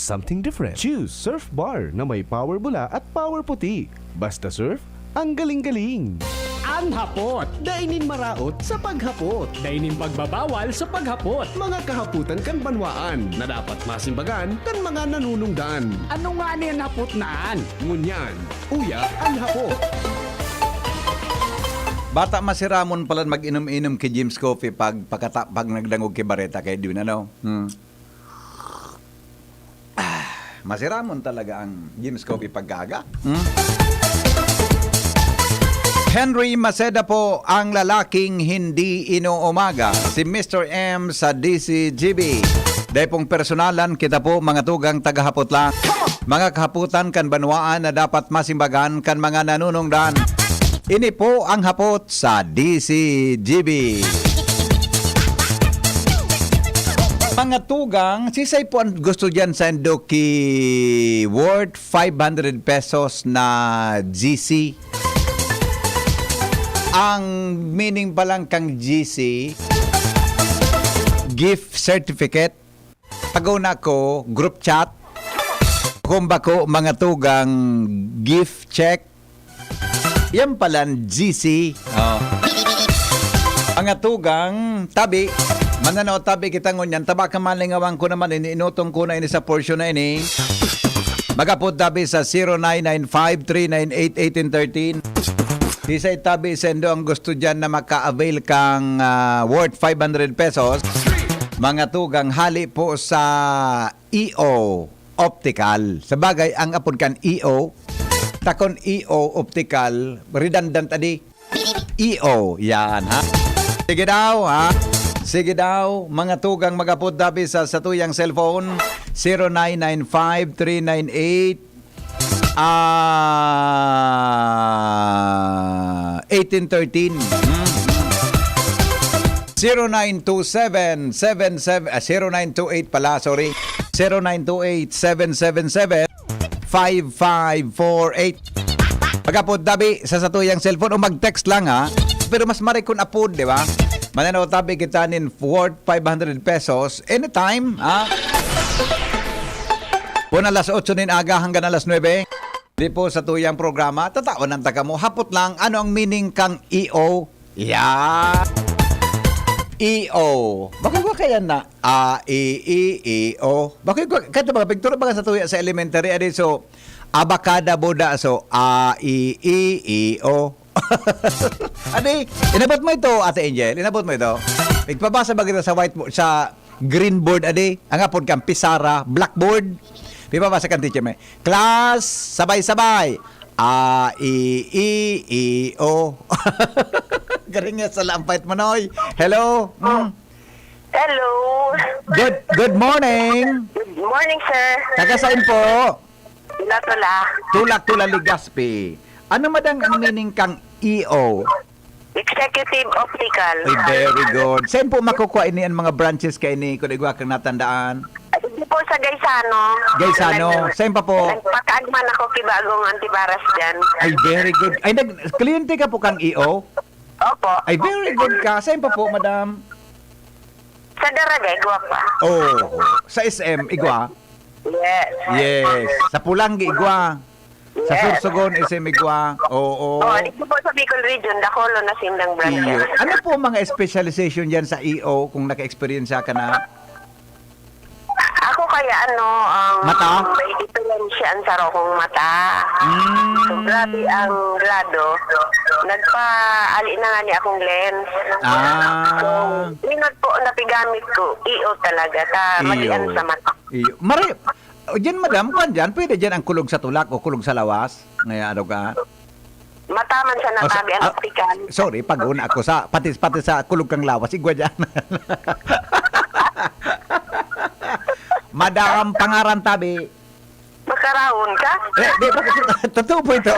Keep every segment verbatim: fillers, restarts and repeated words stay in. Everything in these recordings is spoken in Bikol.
Something different. Choose Surf Bar na may power bula at power puti. Basta surf, ang galing-galing. An hapot. Dai nin maraot sa paghapot. Dai nin pagbabawal sa paghapot. Mga kahapotan kan banwaan na dapat masimbagan kan mga nanunungdan. Ano ngani an hapot na an? Ngunyan, uya an hapot. Bata masiramon palan mag-inom-inom ki Jim's Coffee pag pakata-, pag nagdangog ki Bareta kay Edwin, ano? Hmm. Ah, masiramon talaga ang Jim's Coffee pag aga. Hmm? Henry Maceda po ang lalaking hindi inuumaga. Si Mister M sa D C G B. Dai pong personalan, kita po mga tugang tagahapot lang. Mga kahapotan kan banwaan na dapat masimbagan kan mga nanunungdan. Ini po ang hapot sa D C G B. Mga tugang, sisay po ang gusto dyan sa Indoki worth five hundred pesos na G C? Ang meaning pa lang kang G C, gift certificate. Pag-una ko, group chat. Kung bako, mga tugang gift check. Yan palan, G C. Oh. Mga tugang, tabi. Mananaw tabi kita ngunyan. Taba ka malingawan ko naman, ini-, inutong ko na ini sa portion na ini. Mag-apod tabi sa zero nine nine five three nine eight eighteen thirteen. Sisay tabi sendo ang gusto dyan na maka-avail kang, ah, worth five hundred pesos. Mga tugang hali po sa E O Optical. Sa bagay, ang apod kan E O, takon E O Optical, redundant adi. E O, yan, ha? Sige daw, ha? Sige daw, mga tugang mag-apod dabi sa satuyang cellphone, zero nine nine five three nine eight, ah, eighteen thirteen. Hmm? Zero nine two seven seven seven, ah, zero nine two eight pala, sorry. Zero nine two eight seven seven seven five five four eight. Mag-apod tabi sa satuyang cellphone o mag-text lang, ha? Pero mas mari kun apod, di ba? Mananaw tabi kita nin worth five hundred pesos anytime, ha? Puna alas otso nin aga hanggang alas nuebe. Di po sa tuyang programa, tatawan ta kamo. Hapot lang, ano ang meaning kang E O? Yeah. E O. Bakit ko kaya na? A, E, E, E, O. Bakit ko, kahit mga picture, baga sa tuya sa elementary, adi, so, abakada, boda, so, A, E, E, E, O. Adi, inabot mo ito, Ate Angel? Inabot mo ito? Igpabasa ba kita sa whiteboard, sa green board, adi? Ang apod kang pisara, blackboard. Pipabasa kang teacher mo. Class, sabay-sabay. A, E, E, E, O. Galing nga sa lampayt mo, Noy. Hello? Mm. Hello. Good, good morning. Good morning, sir. Taga saan po? Tula-tula. Tula-tula, Legazpi. Ano, madang, ang meaning kang E O? Executive Optical. Ay, very good. Saan po makukuha ini ang mga branches kaini, kung igwa kang natandaan? Hindi po sa Gaisano. Gaisano. Nag-, Saan pa po? Nagpakaagman ako kay bagong antibaras dyan. Ay, very good. Ay, nag-, kliyente ka po kang E O? Opo. Ay, very good ka. Saan pa po, madam? Sa Daraga, igwa pa. Oh, sa S M, igwa? Yes. Yes. Sa Pulangi, igwa? Sa Yes. Sorsogon, S M, igwa? Oo. Oh, dito po sa Bicol Region, Dakolo na sindang branch. Iyo. Ano po ang mga specialization dyan sa E O kung naka-experience ka na? Ako kaya, ano, ang Mata? may diferensya ang saro kong mata. Mm. So, grabe ang grado. Nagpa-ali na nga ni akong lens. Ah. So, linod po na pigamit ko, E O talaga, ta Iyo. madian sa mata. Iyo. Mari-, o, dyan, madam, kwan dyan, pwede dyan ang kulog sa tulak o kulog sa lawas? Ngaya, ano ka? Mataman sa O, sa, natabi ang ah, optical. Sorry, pag-una ako sa, pati, pati sa kulog kang lawas, igwa dyan. Madam, pangaran tabi. Makaraon ka? Eh, di, totoo po ito.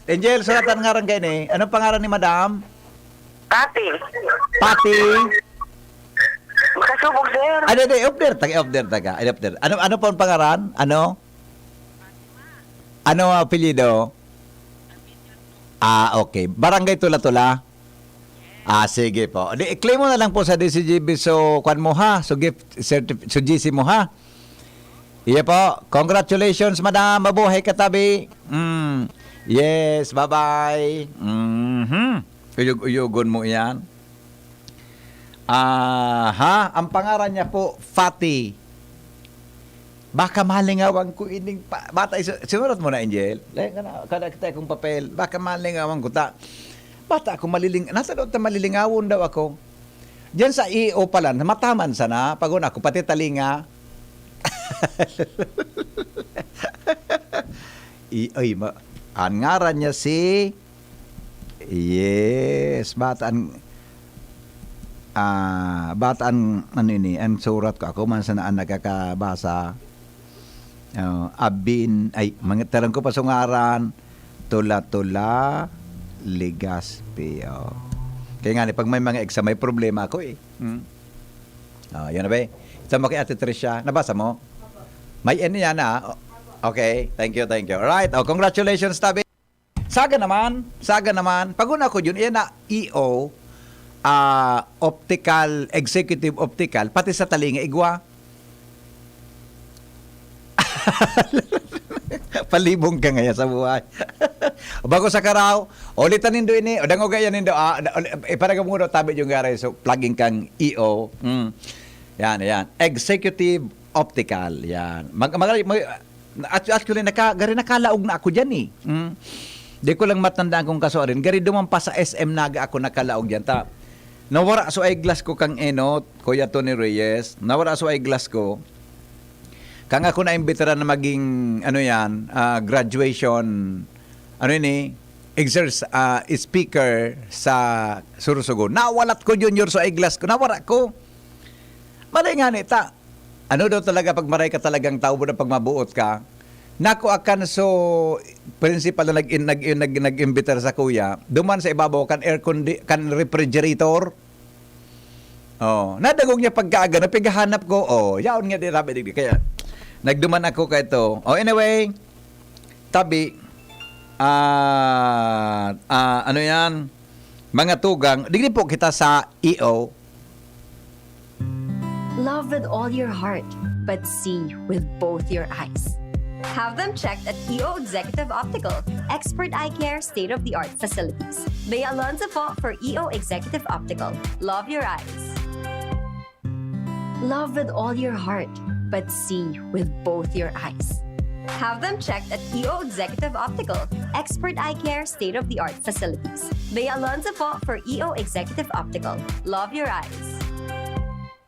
Angel, sulatan ngaran kayo ni. Anong pangaran ni Madam? Pati. Pati? Makasubog, sir. Ano, di, off there, taga, off there, taga. Ano, off there. Ano, ano po ang pangaran? Ano? Ano ang apelyido? Ah, okay. Barangay Tula-Tula? Ah, sige po. Di, i-claim mo na lang po sa D C G B. So, kwan mo ha. So, gift certif-, so, G C mo ha. Iya po. Congratulations, madam. Mabuhay ka, tabi. Mm. Yes, bye-bye. Mhm. Uyog-uyogon mo yan. Aha, ang pangaran niya po, Fatty. Baka malingawan ko ining pa, bata, isu-, sinurat mo na, Angel? Layan ka na, kada kita akong papel. Baka malingawan ko ta. Bata ako maliling-, nasa daw ta malilingawon daw ako. Diyan sa E O pala, mataman sana. Pag una ako, pati talinga. I-, ay, ma-, ang ngaran niya si, yes, bata an, ah, bata an, ano ini, ang surat ko. Ako man sana ang nakakabasa. Oh, Abin, ay, mga tarang ko pa sa ngaran, Tula-Tula, Legazpi, oh. Kaya nga, ni, pag may mga exam, may problema ako eh. Hmm? Ah, yan na ba eh? Ito mo kay Ate Tricia. Nabasa mo? May N yan ah. O-, okay. Thank you, thank you. Alright. Oh, congratulations, tabi. Saga naman. Saga naman. Pag una ko yun, yan na E O, ah, optical, executive optical, pati sa talinga, igwa. Palibong ka ngayon sa buhay. Bako sa karaw, ulitan nindo ini, o dangoga yan nindo, ah, da-, uli-, iparagam mo daw tabi yung garay, so, plugin kang E O. Mm. Yan, yan. Executive Optical, yan. Mag, mag, mag, actu-, actually, naka, gari nakalaog na ako dyan eh. Mm. Di ko lang matandaan kung kaso rin. Gari duman pa sa S M Naga ako nakalaog dyan. Ta, nawara so eyeglass ko kang Enot, Kuya Tony Reyes. Nawara so eyeglass ko. Kang ako na imbitaran na maging, ano yan, ah, graduation, ano ini, exercise, ah, speaker sa Sorsogon. Nawalat ko, Junior, sa eyeglass ko. Nawara ko. Mali nga ni, ta. Ano daw talaga pag maray ka talagang tao, buda pag mabuot ka? Nako, akan so principal na nag-, nag-, nag-, nag-imbitar sa kuya, duman sa ibabaw kan aircon di-, kan refrigerator. Oh, nadangog niya pagkaaga, no, pighahanap ko. Oh, yaon nga di, rabi, di, kaya nagduman ako kay to. Oh, anyway, tabi, ah, ah, ano yan? Mga tugang, digdi po kita sa E O. Love with all your heart, but see with both your eyes. Have them checked at E O Executive Optical. Expert eye care, state-of-the-art facilities. Bea Alonzo po for E O Executive Optical. Love your eyes. Love with all your heart, but see with both your eyes. Have them checked at E O Executive Optical. Expert eye care, state-of-the-art facilities. Bea Alonzo po for E O Executive Optical. Love your eyes.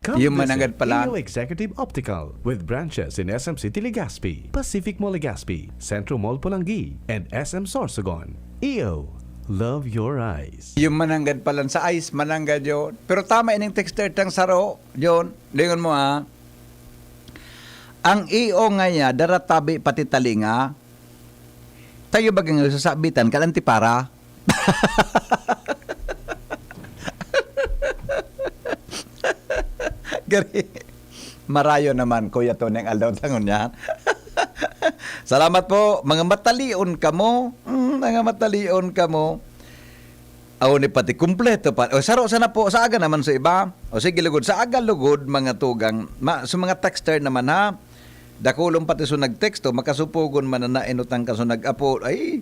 Come Yung visit mananggad pala. E O Executive Optical with branches in S M City Legazpi, Pacific Mall Legazpi, Centro Mall Polangui, and S M Sorsogon. E O, love your eyes. Yung mananggad pala sa eyes, mananggad yun. Pero tama ining texter tang saro, yun. Lingon mo, ah. Ang E O nga niya, daratabi pati talinga. Tayo bagang sasabitan, kalanti para. Gari. Marayo naman, Kuya Tony, ang aldaw tangon niya. Salamat po. Mga matalion kamo. Mm, mga matalion kamo. Aw, ni pati kumpleto pa. O, saro sana po. Sa aga naman sa iba. O, sige, lugod. Sa aga, lugod, mga tugang. Ma-, sa mga texter naman, ha? Dakulon pati so nagteksto, makasupogon man na nainutang ka so nag-apo. Ay,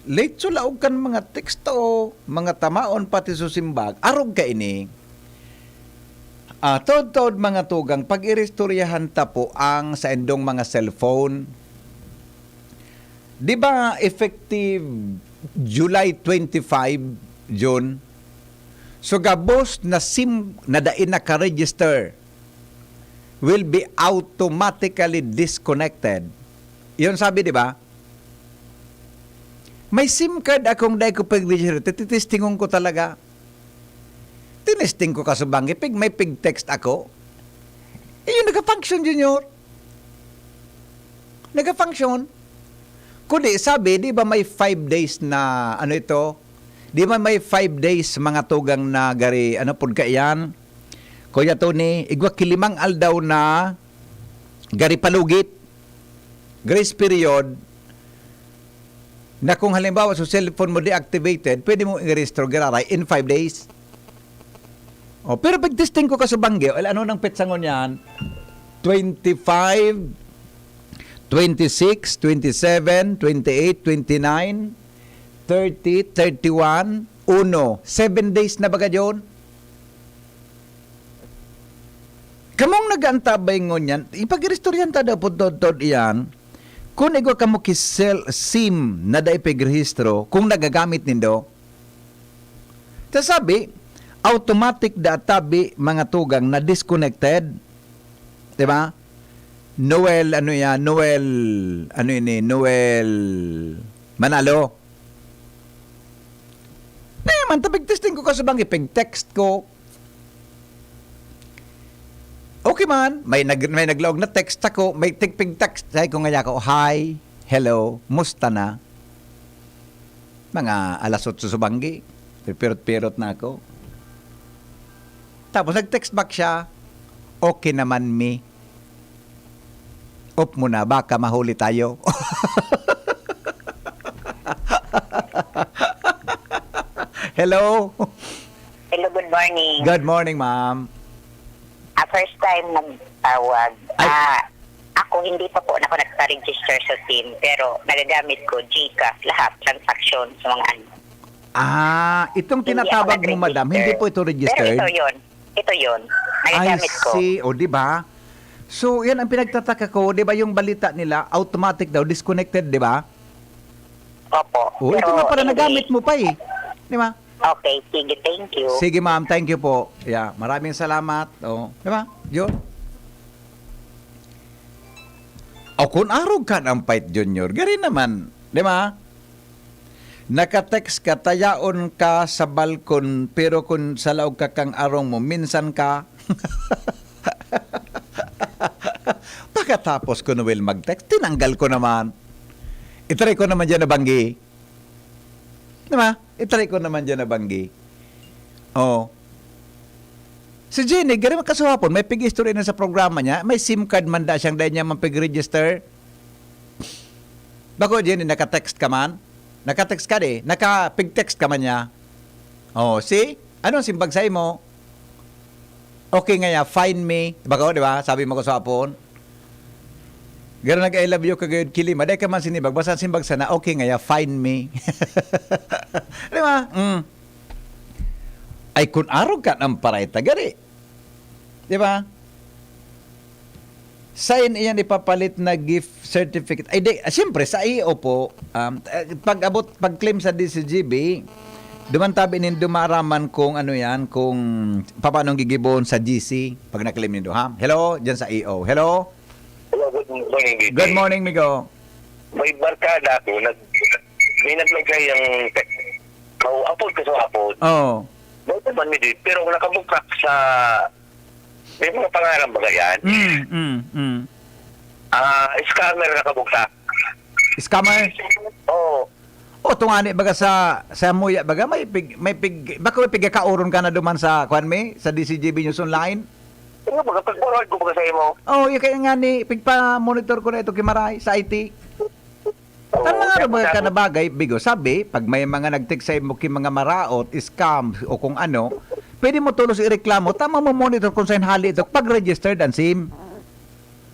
late so laog kan mga teksto, mga tamaon pati so simbag. Arog ka ini. Ah, tod-tod, mga tugang, pag-iristoryahan ta po ang saindong mga cellphone. Di ba effective July twenty-five, June? So, gabos na SIM na dai naka-register will be automatically disconnected. Yun sabi, di ba? May SIM card akong dai ko pag-register. Titestingon ko talaga. Tinesting ko kasubang, ipig, may pig-text ako. Eh, yun, naka-function, Junior. Naka-function. Kundi, sabi, di ba may five days na, ano ito? Di ba may five days, mga tugang na gari, ano, pud kaiyan? Kuya Tony, igwa ki limang aldaw na gari palugit, grace period, na kung halimbawa sa cellphone mo deactivated, pwede mo i-restore giraray in five days. Oh, pero pag-testing ko kasubanggi, well, ano nang petsa ngunyan? Twenty-five, twenty-six, twenty-seven, twenty-eight, twenty-nine, thirty, thirty-one, uno. Seven days na baga, John? Kamong nag-aantabay ngunyan, ipag-iristoryahan ta daw po, tod-tod iyan. Kung igwa kamo ki cell SIM na dai pag-rehistro, kung nagagamit nindo, ta sabi, automatic da tabi mga tugang na disconnected. Di ba? Noel, ano yan? Noel, ano ini? Noel Manalo. Di man, tapig testing ko kasubang ipig-text ko. Okay man, may nag-, may naglaog na text ako, may tigpig-text. Sabi ko ngaya ko, "Hi, hello, musta na?" Mga alas otso subanggi, pirot-pirot na ako. Tapos nag-text back siya, "Okay naman, mi." Off mo na, baka mahuli tayo. Hello? Hello, good morning. Good morning, ma'am. Ah, first time nagtawag. Ay. Ah, ako, hindi pa po ako nagpa-register sa SIM, pero nagagamit ko GCash, lahat, transaction sa mga ano. Ah, itong Hindi ako tinatawag mo, madam, nag-register. Hindi po ito registered? Pero ito yun. Ito yun. Nagagamit ko. I see. O, di ba? So, yan ang pinagtataka ko. Di ba yung balita nila, automatic daw, disconnected, di ba? Opo. O, ito Pero nga pala, hindi. Nagamit mo pa eh. Di ba? Okay, sige, thank you. Sige, ma'am. Thank you po. Yeah, maraming salamat. O, di ba? Yun. O, kung arog ka ng fight, Junior, gari naman. Di ba? Naka-text ka, tayaon ka sa balkon, pero kung sa laog ka kang arong mo, minsan ka. Pagkatapos ko, Noel, mag-text, tinanggal ko naman. Itry ko naman dyan na banggi. Di ba? Itry ko naman dyan na banggi. Oh. Si Jenny, gari makasuhapon, may pig-istorya na sa programa niya, may SIM card man da siyang dahil niya man pig-register. Bako, Jenny, naka-text ka man? Naka-text ka di? Naka-pig-text ka man niya? Oh, see? Ano ang simbag sa imo? Okay ngaya, "Find me." Bako, di ba? Sabi mo ko sa hapon. Garo nag-I love you ka gayud ki Lima. Dai ka man sinibag. Basta simbag sana, "Okay ngaya, find me." Di ba? Mm. Ay, kun arog ka ng parayta, gari. Di ba? Sain iyan ipapalit na gift certificate? Ay, di, ah, siyempre, sa E O po, um, eh, pag-abot, pag-claim sa D C G B, duman tabi nin dumaraman kung ano yan, kung paano ang gigibon sa G C pag na-claim nindo, ha? Hello, dyan sa E O. Hello? Hello, good morning, D J. Good morning, Migo. May barkada ako, nag-, may naglagay ang te-, oh, apod ka sa apod. Oo. May naman, may di-, pero nakabukak sa, may mga pangalan ba yan? Mm, mm, mm. Ah, scammer nakabukak. Scammer? Oo. O, tungani baga sa, sa muya baga, may pig-, may pig-, bako may pigkakauron ka na duman sa, kwan mi, sa D C G B News Online? Ano, baga pag-forward ko baga sa imo? Oh, yung kaya nga ni, pigpa-monitor ko na ito kay Maray sa I T. Oo, Tama nga kaya ba ka sabi na bagay, Bigo? Sabi, pag may mga nag-text sa imo ki mga maraot, scam, o kung ano, pwede mo tulos ireklamo, tama mo monitor kung saan hali ito, pag registered ang SIM.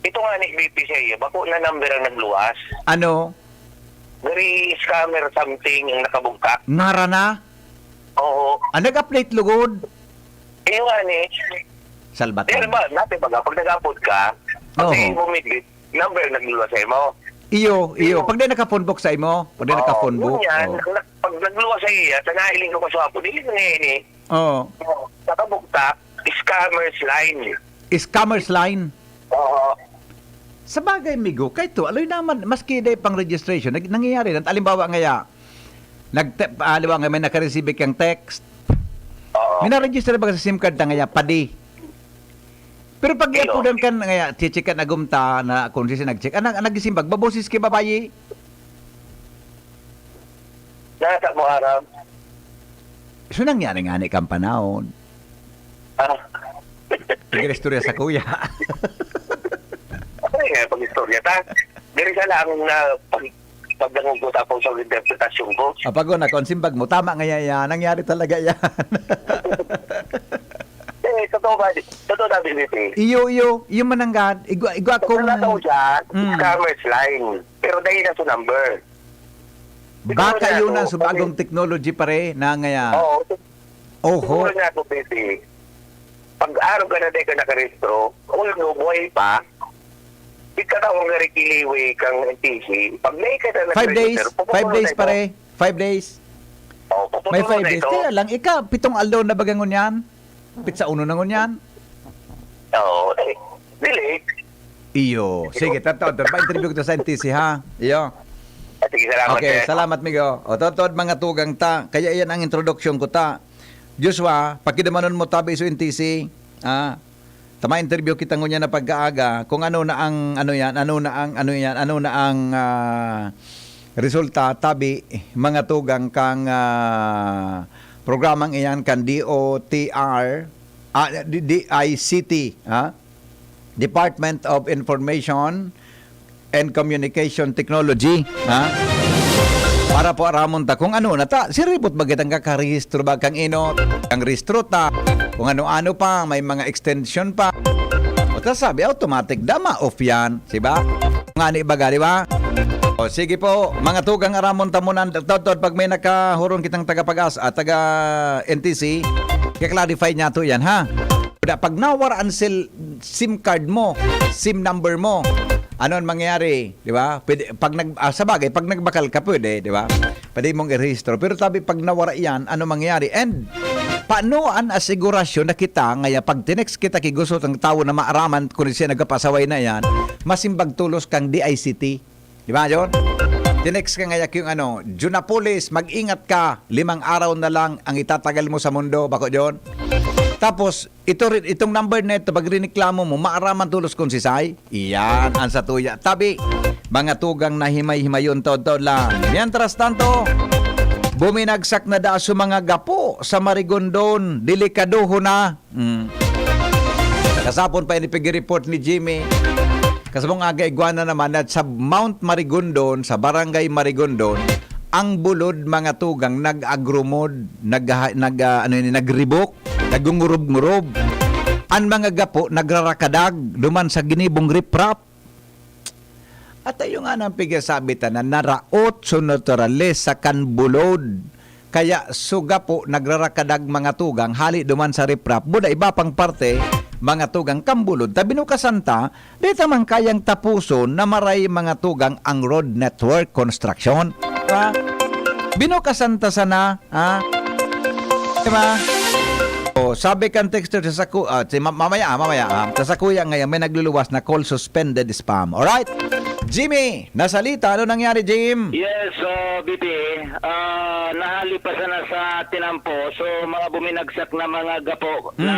Ito nga ni B P C I, bako na number ang nagluwas. Ano? Very scammer something ang nakabugtak. Ngara na? Oo. Ah, nag-update lugod? Iyo nga ni. Salbat Pero lang. ba, dati baga, pag nag-upload ka, pag Oo. may bumidbit, number nagluwas sa imo. Iyo, iyo. Iyo. Pag di naka-phonebook sa imo, pag di Oo, naka-phonebook, yun yan. oo. Nag-, nag-, pag nagluwas sa iya, sa nailing ko pa sa apo, dili na ngayon eh. Oo. Oo. Nakabugtak, scammer's line. Scammer's line? Oo. Sa bagay, Migo, kay to, aloy naman, maski day pang registration, nag-, nangyayari na, halimbawa ngaya, nag-, ah, halimbawa nga may nakareceive kang text, Oo. may na-register ba sa SIM card na ngaya, padi? Pero pag Iyo. iapudan ka na ngaya, chichikan agumta na kung sisi nag-check, ah, nag-, nagisimbag, baboses ki babayi? Nasa mo aram? So, nangyari nga ni kang panahon. Ah. Sige, istorya sa kuya. Ano nga, pag-istorya ta? Diri sa lang na pag, pagdangog ko tapos sa interpretasyon ko. Ah, pag una, kung simbag mo, tama nga yan, yan. Nangyari talaga yan. Eh, totoo Totoo ba? Totoo na, B B P? Iyo, iyo, iyo mananggad. Igwa, igwa Kung kung nataw siya, Mm. scammers line. Pero dahil na sa number. Siguro Baka niya yun to, ang subagong kasi technology, pare, na ngaya. Oo. Oho. Siguro niya to, B B P. Pag araw ka na dahil ka nakarehistro, kung ano, buhay pa, di ka daw ang narikiliwi kang N T C. Pag may ka na Five days. nag-register, Five pupuno days, na ito. pare. Five days. Oh, May pupuno five na days. ito. Kaya lang, ika, pitong aldaw na baga ngunyan? Pitsa uno na ngunyan? Oo, eh, dili. Iyo. Sige, tato, tato. Pa-interview kita sa N T C, ha? Iyo. Ah, sige, salamat, Okay, sir. salamat, migo. O, totod, mga tugang ta. Kaya yan ang introduction ko ta. Joshua, pakidumanon mo tabi so N T C. Ah, tama interview kita ngunyan na pagkaaga. Kung ano na ang, ano yan, ano na ang, ano yan, ano na ang, ah, resulta, tabi, mga tugang kang, ah, programang iyan kan D O T R, ah, D-, D I C T, ha? Department of Information and Communication Technology, ha? Para po aramon ta kung ano na ta. Siribot ba kitang kakarehistro ba kang inot, kang rehistro ta, kung ano-ano pa, may mga extension pa. O ta sabi, automatic, dama off yan, di ba? Ngani baga, di ba? O sige po, mga tugang aramon ta muna, totod pag may nakahurong kitang taga Pag-asa, ah, taga N T C, i-clarify niya to yan, ha? Da, pag nawara ang cell, SIM card mo, SIM number mo, ano ang mangyayari, di ba? Pwede, pag nag, ah, sa bagay, pag nagbakal ka, pwede, di ba? Pwede mong irehistro. Pero tabi, pag nawara yan, ano mangyayari? And paano an asegurasyon na kita, ngaya pag tinext kita ki gusto ng tawo na maaraman kung siya nagkapasaway na yan, masimbag tulos kang D I C T? Di ba, John? Tinext ka ngaya yung ano, Junapolis, mag-ingat ka, limang araw na lang ang itatagal mo sa mundo, bako, John? Tapos, ito rin, itong number na ito, pag riniklamo mo, maaraman tulos kung sisay. Iyan, ang satuya. Tabi, mga tugang na himay-himayon, taon-taon lang. Mientras tanto, buminagsak na daa sa mga gapo sa Marigondon, delikadohon na. Mm. Kasapon pa ini pag-report ni Jimmy. Kasabong aga igwa na naman at sa Mount Marigondon, sa Barangay Marigondon, ang bulod, mga tugang, nag-agrumod, nag-, nag-, ah, ano yun, nagribok, nagungurob-ngurob. Ang mga gapo nagrarakadag duman sa ginibong riprap. At ayo nga nang pigasabi ta na naraot sa naturalesa kan bulod. Kaya suga po nagrarakadag, mga tugang, hali duman sa riprap. Buda iba pang parte, mga tugang, kan bulod. Ta binukasan ta, di ta man kayang tapuson na maray, mga tugang, ang road network construction. Ha? Binukasan ta sana, ha? Diba? O, sabi kan texter sa saku-, ah, si ma-, mamaya, ah, mamaya, ah, sa sakuya ngayon, may nagluluwas na call suspended spam. Alright? Jimmy, nasalita. Ano nangyari, Jim? Yes, ah, B P, ah, nahali pa sana sa tinampo. So, mga buminagsak na mga gapo Hmm. na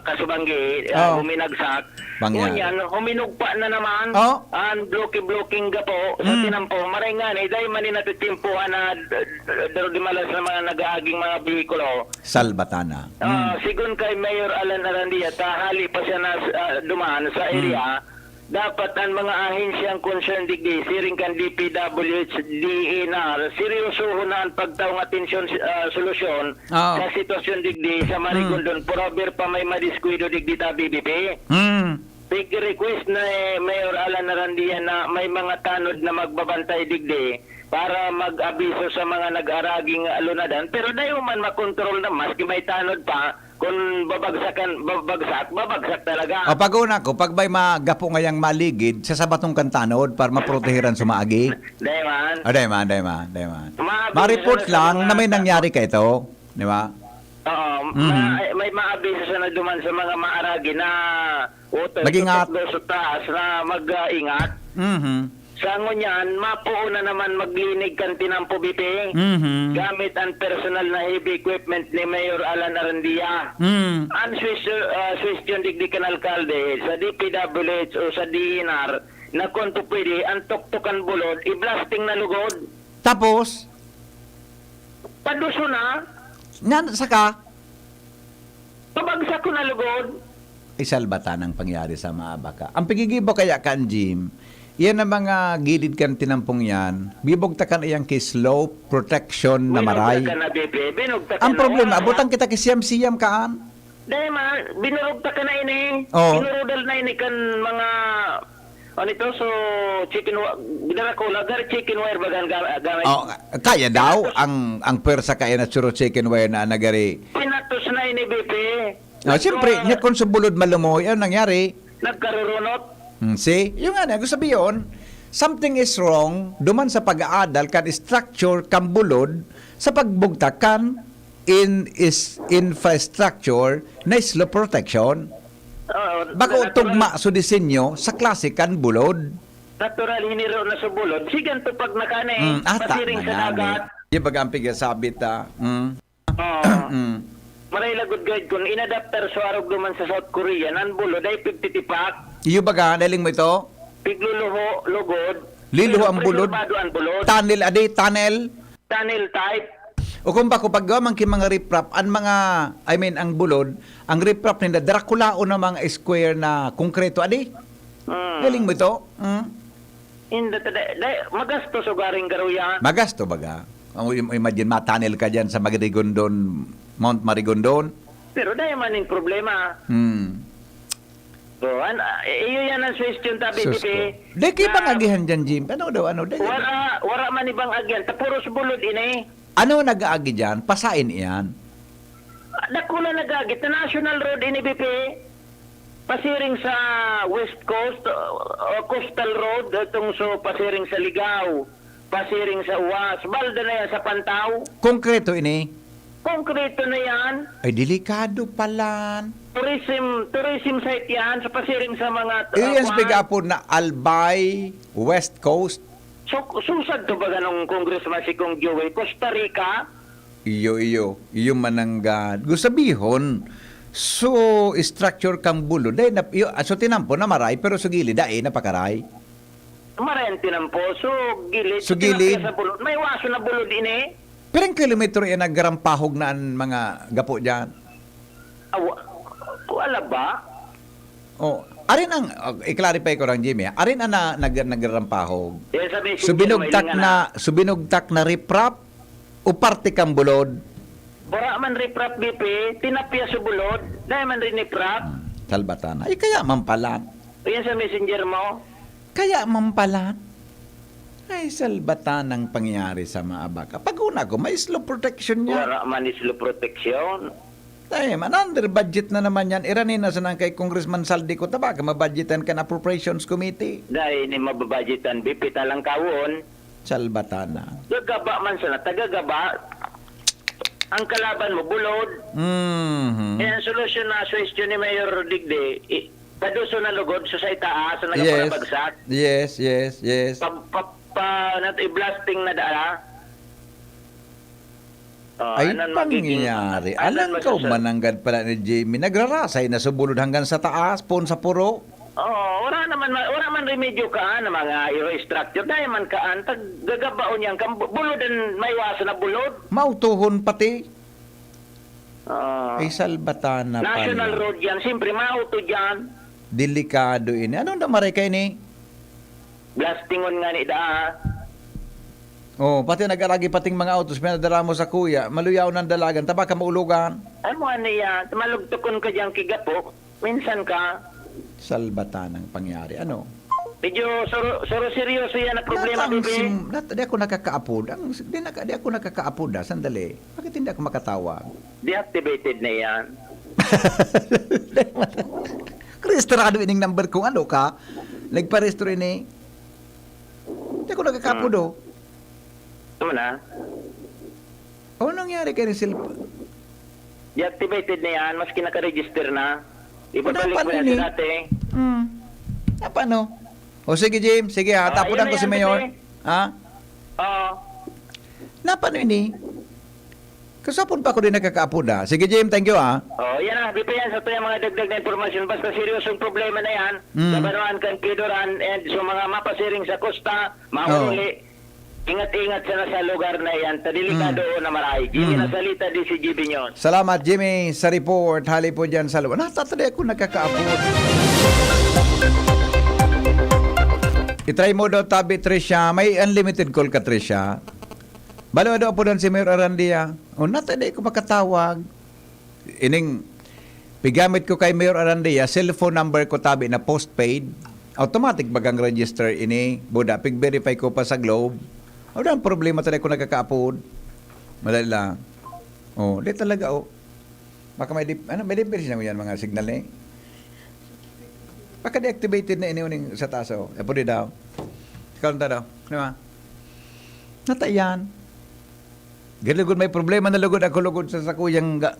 kasubanggi, ah, Oh. buminagsak. Bangyan. Ngunyan, huminugpa na naman Oh. ang bloke-blokeng gapo sa Hmm. tinampo. Maray nga, eh, dahil man ni natitimpuhan na d-, d-, d-, dimalas na mga nag-aaging mga behikulo. Salbatana. Ah, Hmm. sigon kay Mayor Alan Arandia, ta hali pa siya na, ah, duman sa Hmm. area, dapat ang mga ahensyang concern digdi, siring kan D P W H, D E N R, seryosohon na ang pagtaong atensyon, ah, solusyon Oo. sa sitwasyon digdi sa Hmm. Marigondon. Forever pa may madiskuwido digdi ta, B B P. Hmm. Big request na, eh, Mayor Alan Arandia na may mga tanod na magbabantay digdi para mag-abiso sa mga nag-araging lunadan. Pero dayo man makontrol na, maski may tanod pa, kung babagsakan, babagsak, babagsak talaga. O, pag una ko, pag may magapo ngayang maligid, sa sabatong kan tanod para maprotehiran sa maagi. Dai man. O, dai man, dai man, dai man. Maabiso Ma-report na sa lang mga na may ta- nangyari ka ito, di ba? Oo, Mhm. ma-, may maabiso sana duman sa mga maaragi na utoy, Mag-ingat. tutok daw sa taas na mag-, ah, ingat. Mhm. Sa ngunyan, mapoon na naman maglinig kan tinampo, B P, Mhm. gamit ang personal na heavy equipment ni Mayor Alan Arandia. Mm. Ang suwestyon, ah, suwestyon digdi kan alkalde, sa D P W H o sa D E N R, na kung po pwede, ang tuktok kan bulod, i-blasting na lugod. Tapos? Paduso na. Nan, saka? Pabagsak ko na lugod. Isalbatan ang pangyari sa mga baka. Ang pigigibo kaya kan Jim, iyan ang mga gilid kan tinampong yan, bibugtakan iyang ki slope protection na maray. Binugtakan na, B P. Binugtakan Ang na. problema, Wala. butang kita ki siyam-siyam kaan. Dai man, binurugtak ka na ini. Oo. Binurudal na ini kan mga, ano ito, so, chicken wa-, Dracula, gari chicken wire bagan ga-, gamit. Oh, kaya daw, ang ang pwersa kaya na churro chicken wire na nagari. Pinatos na ini, B P. Ah, siyempre, Nagka-, niya kung sa bulod malumoy, ano nangyari? Nagkarurunot. Hmm, see? Yung nga na, gusto sabihin, something is wrong duman sa pag-aadal kan structure kan bulod sa pagbugtak kan in is infrastructure na slope protection. Oo, Bako natural, tugma so disenyo sa klase kan bulod. natural hiniro na sa bulod. Sigan to pag nakani, Mm, ata pasiring na sa nga ni. Dagat. Di ba ang pigasabit, ah? Mm. Oo. Mm. Maray lagod guide kun inadaptar sa arog duman sa South Korea, nan bulod ay pigtitipak. Iyo baga, daling mo ito? Pigluluho, lugod. Liluho Pero ang bulod? Preserbado ang bulod. Tunnel, adi, tunnel. Tunnel type. O kung bako paggawa man ki mga riprap, an mga, I mean, ang bulod, ang riprap ninda, Draculaon na mga square na konkreto, adi? Mm. Galing mo ito? Mm. Inda ta, da, da, magastos o garing garuya. Magasto baga. Ang im- imagine, matanil ka dyan sa Marigondon, Mount Marigondon. Pero dahil man yung problema. Hmm. So, an, ah, iyo yan ang suwestyon tabi, Sus Bibi. ko. Di kayo bang Na agihan dyan, Jim? Ano daw, ano? Di, Wara, wara man ibang agyan. Tapos bulod ini. Ano nag-aagi dyan? Pasain iyan. Dakula nag-agit na National Road ini, B P. Pasiring sa West Coast, uh, Coastal Road, itong so pasiring sa Ligao, pasiring sa Uwas, balda na yan sa Pantaw. Konkreto ini. Konkreto na yan. Ay, delikado pala. Tourism, tourism site yan. Sa pasiring sa mga, uh, Iyo yan sa kuwan. pag-apod na Albay, West Coast. So, susad to ba ganong Congressman si Kong Joey? Costa Rica? Iyo, iyo. Iyo mananggad. Gusto sabihon, so structure kang bulod. Dahil na, iyo, ah, so tinampo na maray, pero so gilid, dai, napakaray. Maray ang tinampo. So, gilid. So, gilid. Tilapia sa bulod. May waso na bulod ini. Pirang kilometro yan nagrampahog na ang mga gapo dyan? Awa, wala ba? Oh, arin ang, oh, i-clarify ko lang, Jimmy, ha? Arin ang na, nag, nagrampahog. Yan sa may So, Sinjin, binugtak Mahilingan na, so, binugtak na riprap o parte kang bulod? Wala man riprap, B P, tinapya sa bulod. Dahil man rin riprap. Hmm, salbatan na. Eh, kaya man pala. O yan sa messenger mo. Kaya man pala. Ay, salbatan ang pangyayari sa mga abaka. Pag una ko, may slope protection niya. Wala man slope protection. Ay, man, under budget na naman yan. Irani na sanang kay Congressman Saldi ko, tabaka mabudgetan kan Appropriations Committee. Dahil ni mababudgetan, B P talang kawon. Salbatan na. Gagaba man sana, tagagaba. Ang kalaban mo, bulod. Mhm. Kaya ang solusyon na suwestyon ni Mayor Digde, i-, paduso na lugod sa sa itaas, sa Yes. nagapalabagsak. Yes, yes, yes. Pa, pa, pa, nat-, i-blasting na dala. Ah, Ay, anan magiging, pangyayari. anan Alang ka masusunod. mananggad pala ni Jimmy. Nagrarasay na sa bulod hanggang sa taas, pon sa puro. Oo, wala naman, wala man remedyo kaan na mga iro structure. Dahil man kaan, tag gagabaon yan, kang bu-, bulod ang may iwasan na bulod. Mautuhon pati. Ah, Ay, salbatan na pala. National Road yan, siyempre, mauto dyan. Delikado ini. Ano na maray kayo ni? Blastingon nga ni daa. Oh, pati nag-aragi pating mga autos, pinadala mo sa kuya, maluyaw ng dalagan, tabaka maulugan. Ay mo ano yan, malugtukon ka dyan kigapo. Minsan ka, Salbatan ang pangyari. Ano? medyo soro, soro seryoso yan ang problema, Nat-, ang bibi. sim-, nat-, di ako nakakaapod. Ang, di, naka, di ako nakakaapod, ah. Sandali. Bakit hindi ako makatawag? Deactivated na yan. Rehistrado ining number kung ano ka. Nagparehistro ini. Di ako nakakaapod, oh. Tama na. Ano nangyari kay cellphone? Deactivated na yan, maski naka-register na. Ibabalik Dapat mo yan ini. sa dati. Hmm. Ah, paano? O sige, Jim. Sige, ha. Ah, Tapunan yun ko na si yan, Mayor. Pepe. Ha? Oo. Na, paano ini? Kasapon pa ako din nakakaapod, ha? Sige, Jim. Thank you, ha. Oh, yan na. Di pa yan sa tuyang mga dagdag na impormasyon. Basta seryosong problema na yan. Mm. Sa Banuan, Kankidoran, and sa mga mapasiring sa kosta, mga Oh. Uruli, ingat-ingat sana sa lugar na yan. Ta delikado Mm. na maray. Jimmy Mm. Nasalita, D C G B News. Salamat, Jimmy, sa report. Hali po dyan sa luwa. Natatali ako nakakaapod. I-try mo daw, tabi, Trisha. May unlimited call ka, Trisha. Balo daw po doon si Mayor Arandia. O, natali ko makatawag. Ining, Pigamit ko kay Mayor Arandia, cellphone number ko tabi na postpaid. Automatic bagang register ini. Buda, pig-verify ko pa sa Globe. Wala ang problema talaga kung nagkakaapod. Madali lang. Oh, di talaga, oh. Baka may dip, ano, may dip na yan, mga signal eh. Baka deactivated na ini uning sa taas, oh. Apo di daw. Ikaw lang daw. Di ba? Natayan. Galugod may problema na lugod ako lugod sa sakuyang ga-,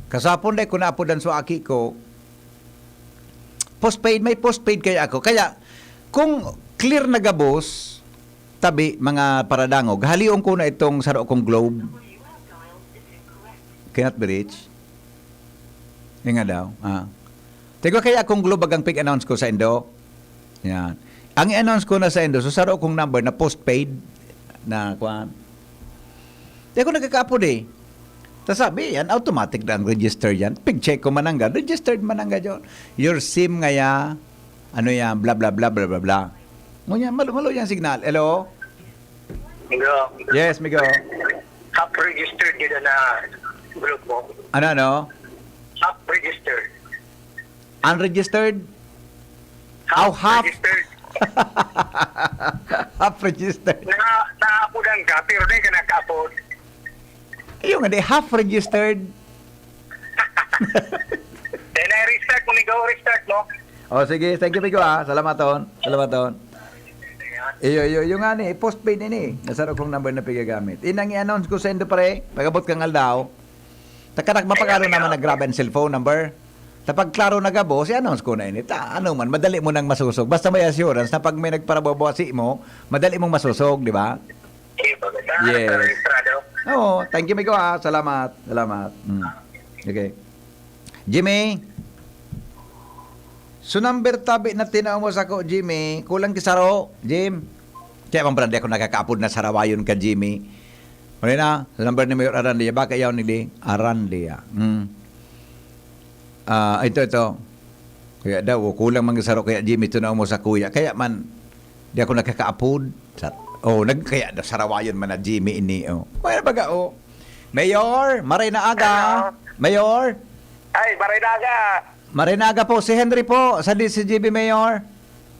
kasapon dai ko naapodan sa aki ko. Postpaid, may postpaid kaya ako. Kaya, kung clear na gabos, tabi, mga paradangog, halion ko na itong saro kong Globe. Cannot be reached. Yan nga daw. Ah. Tigwa kaya akong Globe bagang pig-announce ko sa Indo. Yan. Ang i-announce ko na sa Indo, so saro kong number na postpaid na kwan. Di ako nagkakaapod eh. Ta sabi, yan, automatic na ang register yan. Pig-check ko manangga, registered manangga dyan. Your SIM ngaya, ano yan, bla bla bla bla bla bla. Ngunyan, malo-malo yung signal. Hello? Hello. Yes, Migo. Half registered yun na group mo. Ano, ano? Half registered. Unregistered? Aw, half. Registered. Half registered. Na, naapodan ka, pero di ka nag-apod. Yung nga, di, half registered. Then I restart mo, Migo, restart mo. O, sige. Thank you, Migo, ha. Salamaton. Salamaton. Iyo, iyo, yung nga ni, postpaid ini. Nasaro kong number na pigagamit. Inang i-announce ko sa indo, pare. Pag-abot kang aldaw. Takanak, mapagano naman na grabe ang cellphone number. Tapag klaro na gabos, i-announce ko na ini. Ta, ano man, madali mo nang masusog. Basta may assurance na pag may nagparababaw sa imo, madali mong masusog, di ba? Sige, pagkita. Yes. Registrado. Oo, thank you, Migo, ha. Salamat. Salamat. Mm. Okay. Jimmy? So, number tabi na tinao mo sako, Jimmy. Kulang ki saro, Jim. Kaya bang brand ako nakakaapod na sarawayon ka, Jimmy? Ano na? Sa number ni Mayor Arandia. Baka yaw nili? Arandia. Hmm. Ah, ito, ito. Kaya daw, oh, kulang man saro kaya, Jimmy, tinao mo sa kuya. Kaya man, di ako nakakaapod. Sa, oh, nag, kaya daw, sarawayon man na Jimmy ini, oh. Kaya baga, oh. Mayor, maray na aga. Hello. Mayor, Ay, Barinaga. maray na aga po. Si Henry po, sa D C G B Mayor.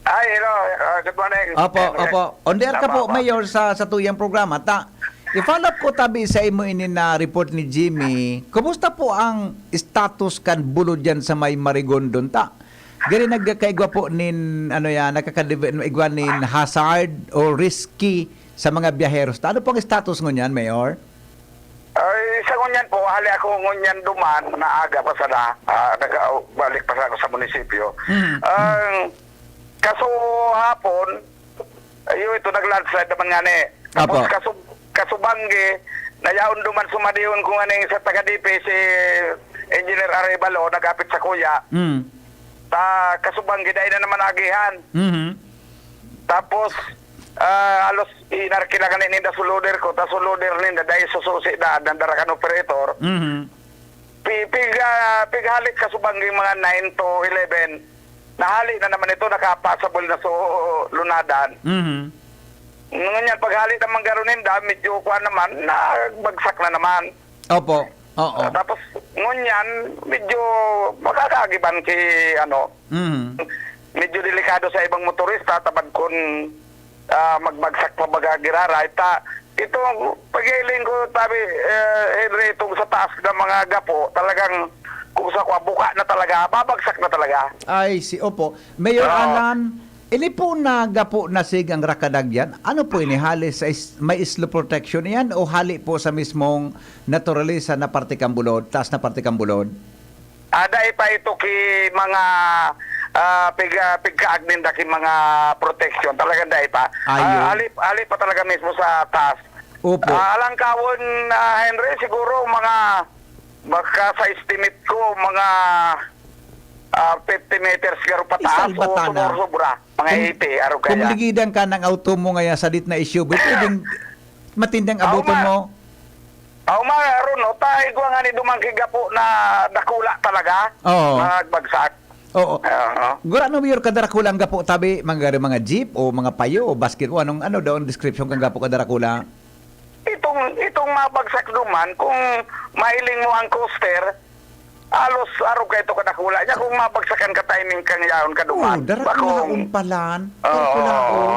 Ay, hello. Uh, good morning. Opo, Henry. opo. On the air ka Tama po, ba? Mayor, sa, sa tuyang programa. Ta, i-follow up ko tabi sa imo ini na report ni Jimmy. Kumusta po ang status kan bulod diyan sa may Marigondon? Ta, gani nagkaigwa po nin, ano yan, nagkakaigwa nin hazard o risky sa mga biyaheros. Ta, ano pong status ngunyan, Mayor? Ay, sa ngunyan po, hali ako ngunyan duman, na aga pa sana, ah, nagbalik pa sana ako sa munisipyo. Mhm. Ang kaso hapon, ayun, ito nag-landslide naman nga ni. Tapos Apo. kaso, kasubanggi, nayaon duman sumadihon ko nga ning sa taga D P si Engineer Arevalo, nagapit sa kuya. Mm. Ta kasubanggi, dahil na naman agihan. Mhm. Tapos, ah, halos inarkila ka ninda sa loader ko, tas sa loader ninda, dahil sususi na, nandara kan operator. Mhm. Pi- Pig, ah, pighalik ka subang yung mga nine to eleven. Nahali na naman ito, nakapasabol na so lunadan. Mhm. Ngunyan, paghali naman garo ninda, medyo kuha naman, nagbagsak na naman. Opo. Oo. Ah, tapos, ngunyan, medyo makakagiban si, ano, Mhm. medyo delikado sa ibang motorista, tapad kun ah, magbagsak pa baga giraray. Ta, itong paghiling ko, tabi, eh, Henry, itong sa taas ng mga gapo, talagang kung sa kwa, buka na talaga, babagsak na talaga. Ay, si, opo. Mayor Oo. Alan, ini po na gapo na sig ang rakadagyan. Ano po ini? Halis sa is, may slope protection yan o hali po sa mismong naturalesa na parte kang bulod, taas na parte kang bulod? Ah, dai pa ito ki mga ah, pig, ah, pigkaag ninda ki mga protection. Talagang dai pa. Ayun. Ah, hali, hali pa talaga mismo sa taas. Opo. Ah, alangkawon, ah, Henry, siguro mga, baka sa estimate ko, mga ah, fifty meters garo pataas o Isalba ta na. sobra-sobra. Mga Kung- eighty, aro Kung kaya. ligidan ka ng auto mo ngayon sa dit na S U V, pwedeng matinding Ah, abuton uma- mo. Ah, uma, aron, no? Ta, igwa nga ni duman ki gapo na dakula talaga. Oo. Magbagsak. Oo. Oo. Gurano, Mayor, kadarakulang gapo tabi, mga, mga jeep o mga payo o basket o anong, ano daw ang description kang gapo kadarakula? Itong, itong mabagsak duman, kung mahiling mo ang coaster, Halos arog kaito kadakula niya kung mabagsakan ka timing kang yaon ka duman. Oo, dara ka mga Bakong umpalan, Oo. kalkulaon.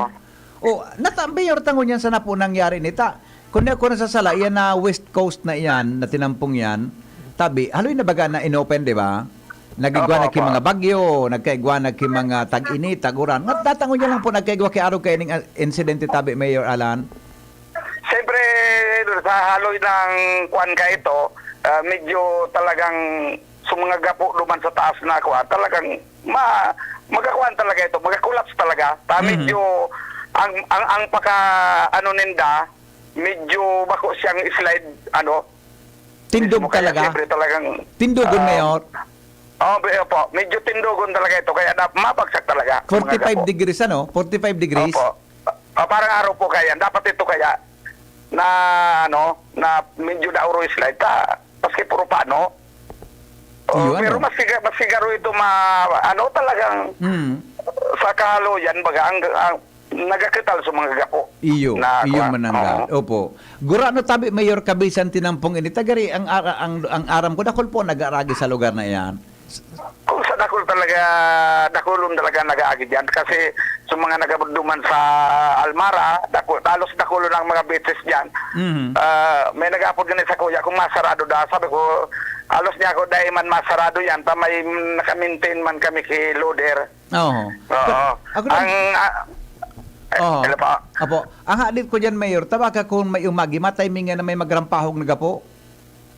O, nata-, Mayor, tangon yan sana po nangyari nita. Kung di ako nasasala, yan na West Coast na iyan, na tinampong yan. Tabi, haloy na baga na inopen, di ba? Nagigwa Opo, na ki opo. mga bagyo, nagkaigwa na ki mga tag-init, tag-uran. Nga, tatangon niya lang po, nagkaigwa ki arog kaining, ah, insidente tabi, Mayor Alan? Siyempre, sa haloy ng kwan ka ito, ah, medyo talagang sa mga gapo duman sa taas na kwan, talagang ma-, magkakuan talaga ito, magka-collapse talaga. Ta Mhm. medyo ang, ang, ang paka, ano ninda, medyo bako siyang slide, ano, Tindog mismo. Kaya talaga? siyempre talagang, Tindogon, ah, Mayor? Oh, be-, opo, medyo tindogon talaga ito, kaya na-, mabagsak talaga sa mga Forty-five gapo. degrees, ano? Forty-five degrees? Opo. Ah, parang araw po kaya, dapat ito kaya na, ano, na medyo nauro slide ta, maski puro pano. Oh, Iyo, pero ano? mas siga-, mas sigaro ito ma-, ano, talagang Hmm. sa kaluyan, baga, ang, ang nagakrital sa mga gapo Iyo, na iyo kuwan. mananggad. Oo. Opo. Gurano tabi, Mayor, kabisan tinampong ini. Tagari, ang ara-, ang, ang aram ko, dakul po nag-aaragi sa lugar na iyan. Kung sa dakul talaga, dakulon talaga nag-aagi diyan. Kasi sa mga nagaduman sa Almara, daku-, halos dakulon ang mga beaches diyan. Mhm. Ah, may nag-apod ganun sa kuya, kung masarado da, sabi ko, halos niya ako, "Dai man masarado yan, ta may naka-maintain man kami ki loader." Oo. Oo. Ako lang Ang, ah, eh, Oo. hello po. Apo, ang hadit ko diyan, Mayor, ta baka kung may umagi, matimingan na may magrampahog na gapo.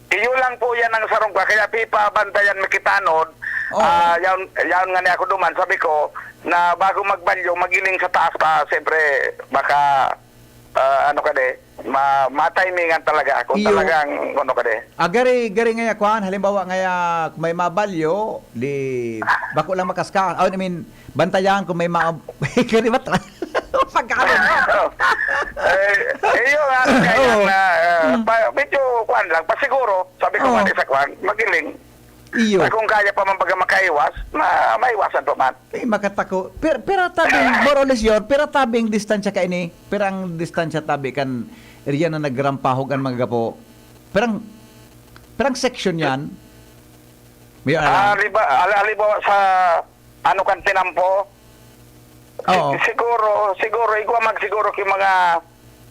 Iyo lang po yan ang sarong pa. Kaya pipabantayan mi ki tanod. Oo. Ah, yaon, yaon nga ni ako duman, sabi ko, na bago magbalyo, magiling sa taas pa, siyempre, baka, ah, ano ka di, ma-, matimingan talaga kung Iyo. talagang, ano ka di. Ah, gari, gari ngaya, kwan, halimbawa ngaya, kung may mabalyo, di, bako lang makaska-, oh, I mean, bantayan kung may ma-, gari ba tra-, pagkaon. Eh, eh, yun nga, kaya Oo. na, ah, Hmm. pa-, medyo, kwan lang, pasiguro, sabi ko Oo. nga di sa kwan, magiling. Iyo. Na kung kaya pa man baga makaiwas, ma-, maiwasan pa man. Ay, makatako. Pero, pero tabing, more or less yun, pero tabing distansya ka ini, pero ang distansya tabi kan area na nagrampahog ang mga gapo. Pero ang, pero ang section yan, may Ah, alam. Halimbawa, al-, halimbawa sa ano kan tinampo, Oo. si-, siguro, siguro, igwa man siguro ki mga,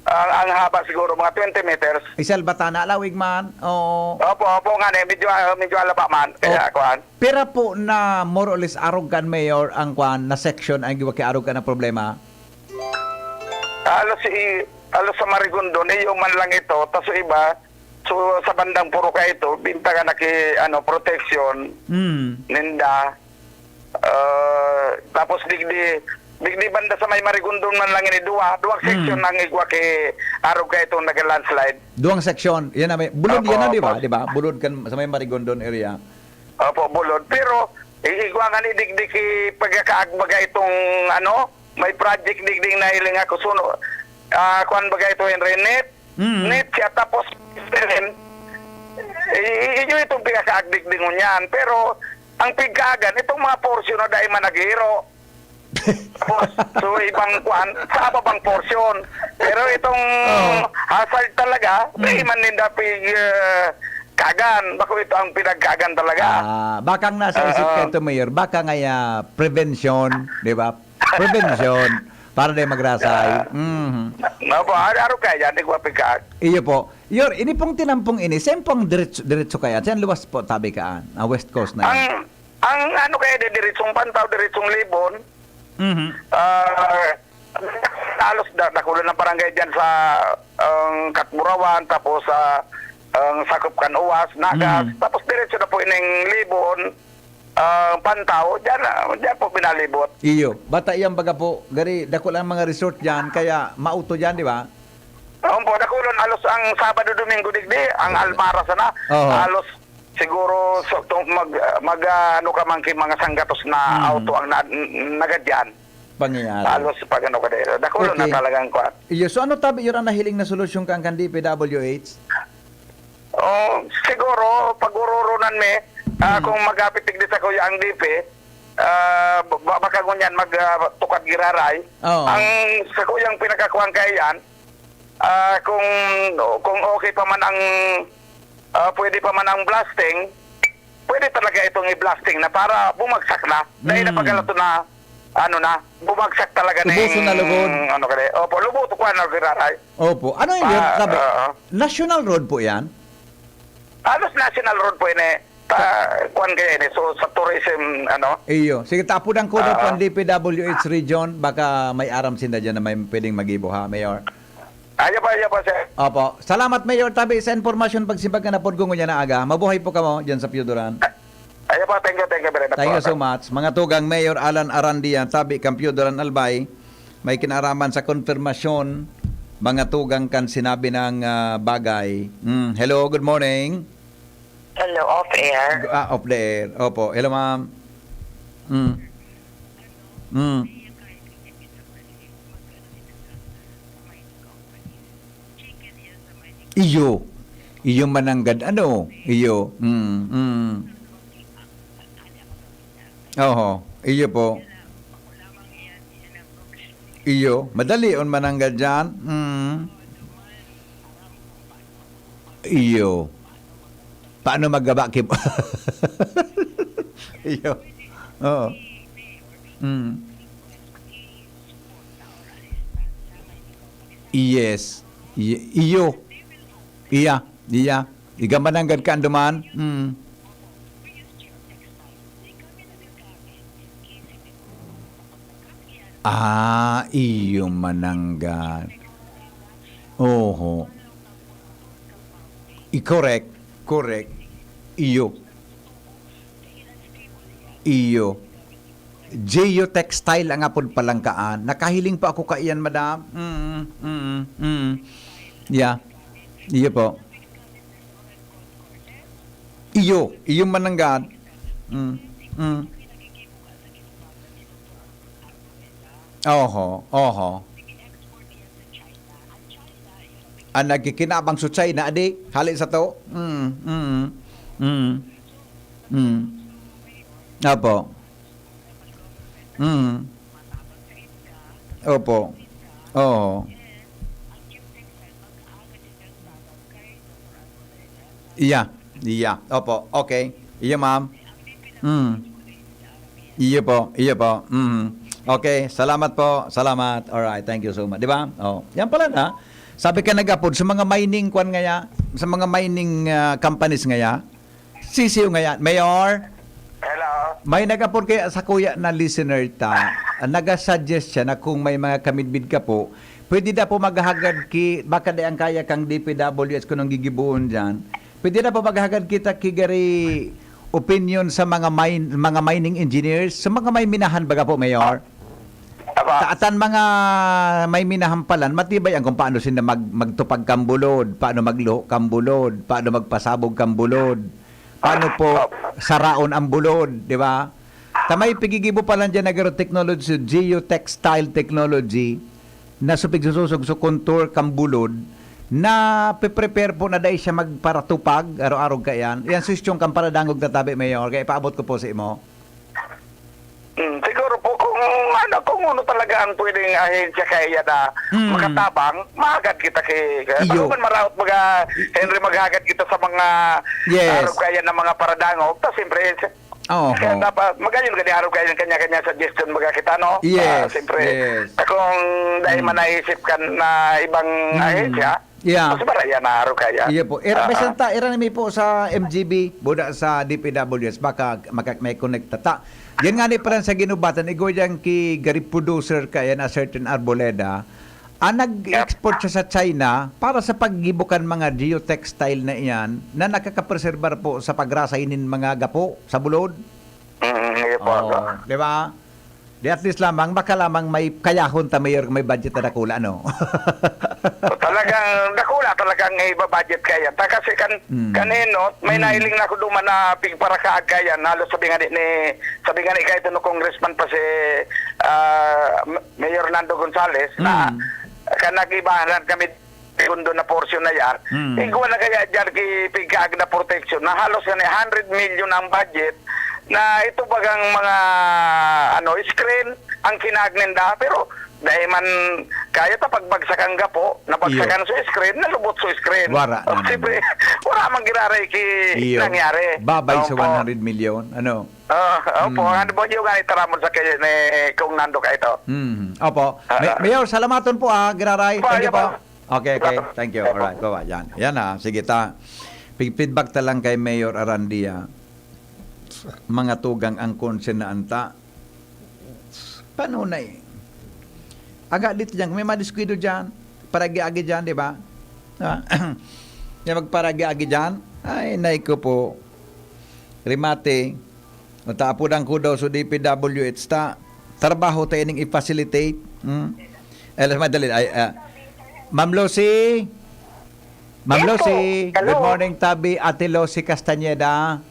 ang, ang haba siguro, mga twenty meters. Isal bata na lawig man. Oo. Opo, opo nga, eh, medyo, ah, medyo alaba man. Kaya, Op-, kuwan. Pira po na more or less arog kan Mayor ang kuwan na section ang giwa ki arog kan na problema? Halos si, halos sa Marigondon, iyo man lang ito, tas sa iba, so, sa bandang Purok ito, bintagan na ki, ano, protection, Mm. ninda. Ah, tapos digdi, digdi banda sa may Marigondon man lang ini, duwa, duwang Mm. section ang igwa ki arog ka itong nag-landslide. Duwang section, yan na may, bulod Opo, yan na, di ba? opo. Di ba? Bulod kan sa may Marigondon area. Opo, bulod. Pero, i-, igwa nga ni digdi ki pagkakaagbaga itong, ano, may project digding nahiling ako, suno, ah, kuwan baga ito, Henry, net, Mm. net siya, tapos, i-, i-, iyo itong pinakaagdigdingon niyan. Pero, ang pigkaagan, itong mga portion na dahil man naghihiro. Tapos, so, ibang kuwan, sa ababang portion. Pero itong Oo. hazard talaga, Mm. dahil man ninda pig, ah, kagan. Bako ito ang pinagkagan talaga. Ah, bakang nasa isip Oo. ka ito, Mayor. Baka nga, ah, prevention, di ba? Prevention. Para di magrasay. Ah. Mhm. Opo, ar-, aro kaya, di ko apikak. Iyo po. Yor, ini pong tinampong ini, saan pong diretso, diretso kaya? Saan luwas po, tabi kaan? Ah, West Coast na yan. Ang, ang ano kaya, di diretsong Pantaw, diretsong Libon. Mhm. Ah, halos da-, dakulo ng barangay dyan sa, ang Katmurawan, tapos sa, ang sakop kan Uwas, Nagas, Mhm. tapos diretso na po ining Libon, ah, Pantaw, dyan, ah, dyan po binalibot. Iyo. Bata iyan baga po, gari, dakul ang mga resort dyan, kaya mauto dyan, di ba? Oon po, dakulon, halos ang Sabado, Domingo, digdi, ang Almara sana, Oo. halos siguro, so, to, mag, mag, ah, ano ka man, ki mga sanggatos na Mm. auto ang na, n-, nagadyan. Pangyayari. Halos pag ano ka dahil, dakulon na Okay. talagang kwan. Iyo, so ano tabi yun ang nahiling na solusyon kan, kan D P W H? Oh, siguro, pag-ururunan mi, ah, Hmm. kung magapit digdi sa kuya ang D P, ah, ba-, baka ngunyan mag, ah, tukad giraray. Oo. Ang sa kuyang pinakakuan kaya yan, ah, kung, kung okay pa man ang, ah, pwede pa man ang blasting, pwede talaga itong i-blasting na para bumagsak na. Dahil Mm. napagalato na, ano na, bumagsak talaga na Ubuso na yung, lugod. ano ka rin. Opo, lubot ko na giraray. Opo. Ano yun, Pa-, Rabi? oo. National road po yan? Halos national road po yun eh. Pa, kuwan kaya yun eh. So, sa tourism, ano? Iyo. Sige, tapudan ko na po Oo. ang D P W H region. Baka may aram sinda dyan na may pwedeng mag-ibo, ha, Mayor? Ayo po, ayo po, sir. Opo. Salamat, Mayor Tabi, sa impormasyon. Pagsimbag ka na po, gungo niya na aga. Mabuhay po kamo dyan sa Piyuduran. Ayo po, thank you, thank you very much Thank po, you so sir. much. Mga tugang, Mayor Alan Arandia, Tabi, Campioduran, Albay, may kinaraman sa konfirmasyon, mga tugang kan sinabi ng, ah, bagay. Mm, hello, good morning. Hello, off air. Ah, off the air. Opo, hello, ma'am. Mm. Mm. Iyo. Iyo mananggad, ano? Iyo. Mm, mm. Oho. Iyo po. Iyo. Madali on mananggad dyan. Mm. Iyo. Paano maggaba ki-, iyo. Oo. Mm. Yes. I-, iyo. Iya. Iya. Iga mananggad ka anduman. Mm. Ah, iyo mananggad. Oho. I-, correct. Correct. Iyo. Iyo. Geotextile ang apod palangkaan. Nakahiling pa ako kaiyan, madam. Mm, mm, mm. Yeah. Iyo po. Iyo. Iyo mananggad. Mm, mm. Oho, oho. An nagkikinabang sa China, adi, hali sa to. Mm, mm, mm, mm. Apo. Mm. Opo. Oo. Iya, iya. Opo, okay. Iya, ma'am. Mm. Iyo po, iyo po. Mhm. Okay, salamat po. Salamat. Alright, thank you so much. Di ba? Oh, yan pala na. Sabi ka nag-apod sa mga mining kwan ngaya, sa mga mining, ah, companies ngaya. Sisiyo ngaya, Mayor. Hello. May nag-apod kaya sa kuya na listener ta. Ah, nagasuggest siya na kung may mga kamidbid ka po, pwede na po maghagad ki, baka di ang kaya kang D P W H kung anong gigibohon dyan. Pwede na po maghagad kita ki gari opinion sa mga mine-, mga mining engineers, sa mga may minahan baga po, Mayor? Aba. Sa atan mga may minahan palan, matibay ang kung paano sinda mag-, magtupag kang bulod, paano magluho kang bulod, paano magpasabog kang bulod, paano po saraon ang bulod, di ba? Ta may pigigibo palan dyan na garo technology, geotextile technology, na supig sususog sa contour kang bulod, na pe-prepare po na dai siya magparatupag, araw-araw kaiyan. Yan, suhestyon kang paradangog na tabi, Mayor, kaya ipaabot ko po sa imo. Hmm, siguro po kung ano, kung ano talaga ang pwedeng ahensya kaya na Hmm. makatabang, mahagad kita kay, Iyo. Ano man maraot mga, Henry, maghagad kita sa mga Yes. araw kaya ng mga paradangog. Tapos siyempre, Oho. kaya dapat, magayon gani araw kaya ng kanya-kanya suggestion, mga kita, no? Yes, Ah, siyempre, yes. kung dahil Hmm. man naisip ka na ibang Hmm. ahensya, Yeah. mas maraya na araw kaya. Iya po. Ira, Ah, may ah. santa, ira mi po sa M G B, buda sa D P W S, baka maka-, may connect ta. Yan nga ni pala sa ginubatan, igwa dyan ki gari producer ka, yan, a certain Arboleda, ah, nag-export siya sa China para sa paggibo kan mga geotextile na iyan na nakakapreserbar po sa pagrasay nin mga gapo sa bulod. Mm, iya po, Oo, sir. Di ba? Di at least lamang, baka lamang may kayahon ta, Mayor, may budget na dakula, no? Talagang dakula talagang iba-budget kaya. Ta kasi kan-, Mm. kanino, may Mm. nahiling na ako duman na pigparakaag kaya, na halos sabi nga ni, ni, sabi nga ni kahit ano congressman pa si, ah, M-, Mayor Nando Gonzales, na Mm. kan nag-ibahan kami segundo na portion na yan, Mm. igwa na kaya dyan ki pigkaag na protection na halos nga ni hundred million ang budget na ito bagang mga, ano, screen ang kinaag ninda. Pero Dai man kaya ta pagbagsakan gapo, nabagsakan Iyo. Sa screen, nalubot sa screen. Wara na O, siyempre, naman. Wala mang giraray ki Iyo. Nangyari. Babay sa Opo. One hundred million. Ano? Ah, opo, Mm. Ano po yung nga itaramon sa kay ni Kong Nando ka ito? Mm. Opo. Ah, May, ah. Mayor, salamaton po, ah, giraray. Opo, Thank you opo. Po. Okay, okay. Opo. Thank you. Opo. Alright, bye-bye. Yan. Yan, ah. Sige, ta. Pig-, feedback ta lang kay Mayor Arandia. Mga tugang ang concern na anta. Paano na eh? Aga dito dyan, kung may madiskwido dyan, paragi-agi dyan, di ba? Ha? Yung magparagi-agi dyan, ay, nay ko po. Remate. O, taapudan ko daw sa D P W H ta. Trabaho ta ining i-facilitate. Hmm? Eh, mas madali. Ay, ah, Ma'am Lucy? Ma'am Yes Lucy, po. Hello. Good morning, Tabi. Ate Lucy Castañeda.